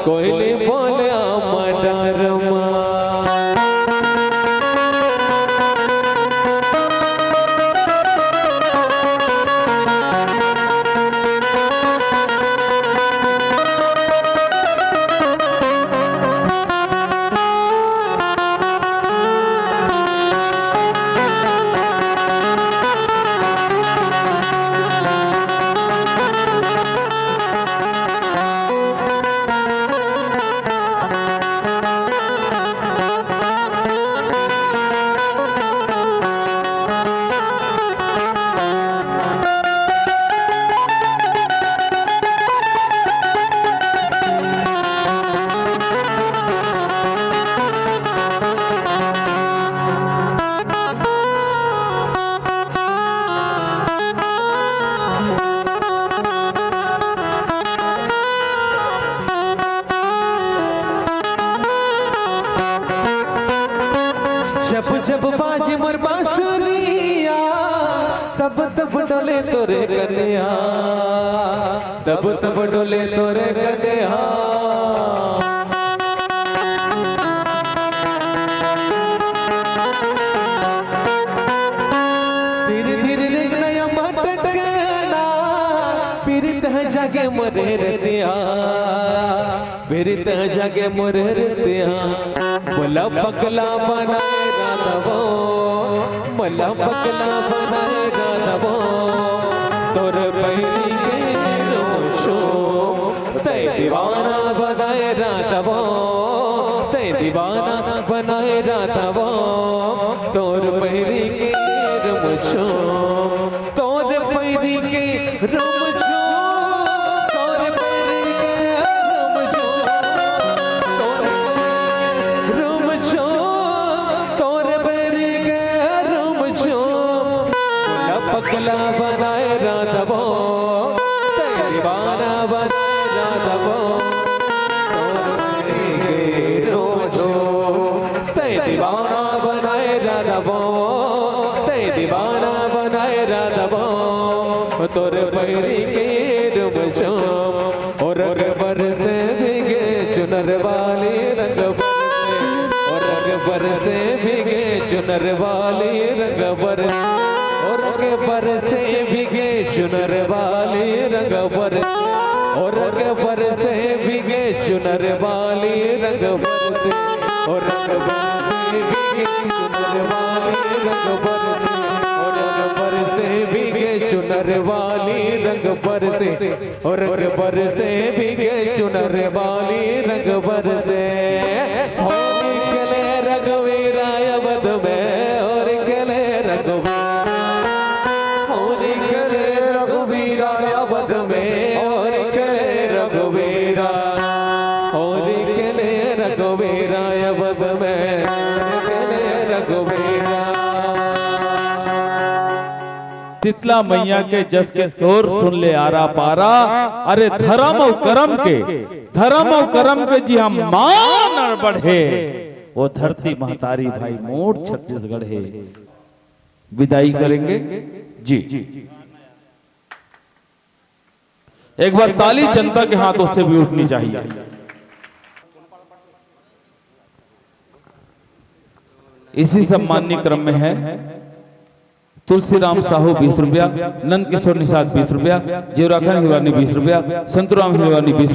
कोयली बोले आमा डार मा। जब जब बाजे मोर बांसुरिया, तब तब डोले तोरे कनिया, तब तब डोले तोरे कनिया। धीरे धीरे रेंगना या मटकना, पीरित ह जागे मोरे रतिया, पीरित ह जागे मोरे रतिया। मोला पगला बनाए राधवो, मोला पगला बनाए राधवो, तोर पैरी के रोशो, तै दीवाना बनाए राधवो, तै दीवाना बनाए राधवो, तोर पैरी के रोशो, तोर पैरी के रोशो, तोर पैरी के रोशो, तोर पैरी के रोशो, तोर पैरी के रोशो। मोला पगला बनाए राधवो, तै दीवाना बनाए राधवो, तोर पैरी के रोशो, तै दीवाना बनाए राधवो, तै दीवाना बनाए राधवो, तोर पैरी के रोशो। ओ रंग बरसे भीगे चुनर वाली, रंग बरसे, ओ रंग बरसे भीगे चुनर वाली, रंग बरसे, ओ रंग बरसे भीगे चुनर वाली, रंग बरसे, ओ रंग बरसे भीगे चुनर वाली, रंग बरसे, ओ रंग बरसे भीगे चुनर वाली, रंग बरसे, ओ रंग बरसे भीगे चुनर वाली, रंग बरसे। ओ रंग बरसे भीगे चुनर वाली, रंग बरसे। हो निकले रघुवीरा अवध में, हो निकले रघुवीरा, हो निकले रघुवीरा अवध में, हो निकले रघुवीरा, हो निकले रघुवीरा अवध में, हो निकले रघुवीरा। शीतला मैया के जस के शोर सुन ले आरा पारा। अरे धर्म अउ करम के, धर्म अउ करम के जिहां मान अड़ बढ़े, वो धरती महतारी भाई मोर छत्तीसगढ़ हे। विदाई करेंगे जी। एक बार ताली जनता के हाथों से भी उठनी चाहिए। इसी सम्माननीय क्रम में है तुलसीराम साहू बीस रुपया, नंद किशोर निषाद बीस रुपया, जीवराखन हिरवानी बीस रुपया, संतुराम हिरवानी बीस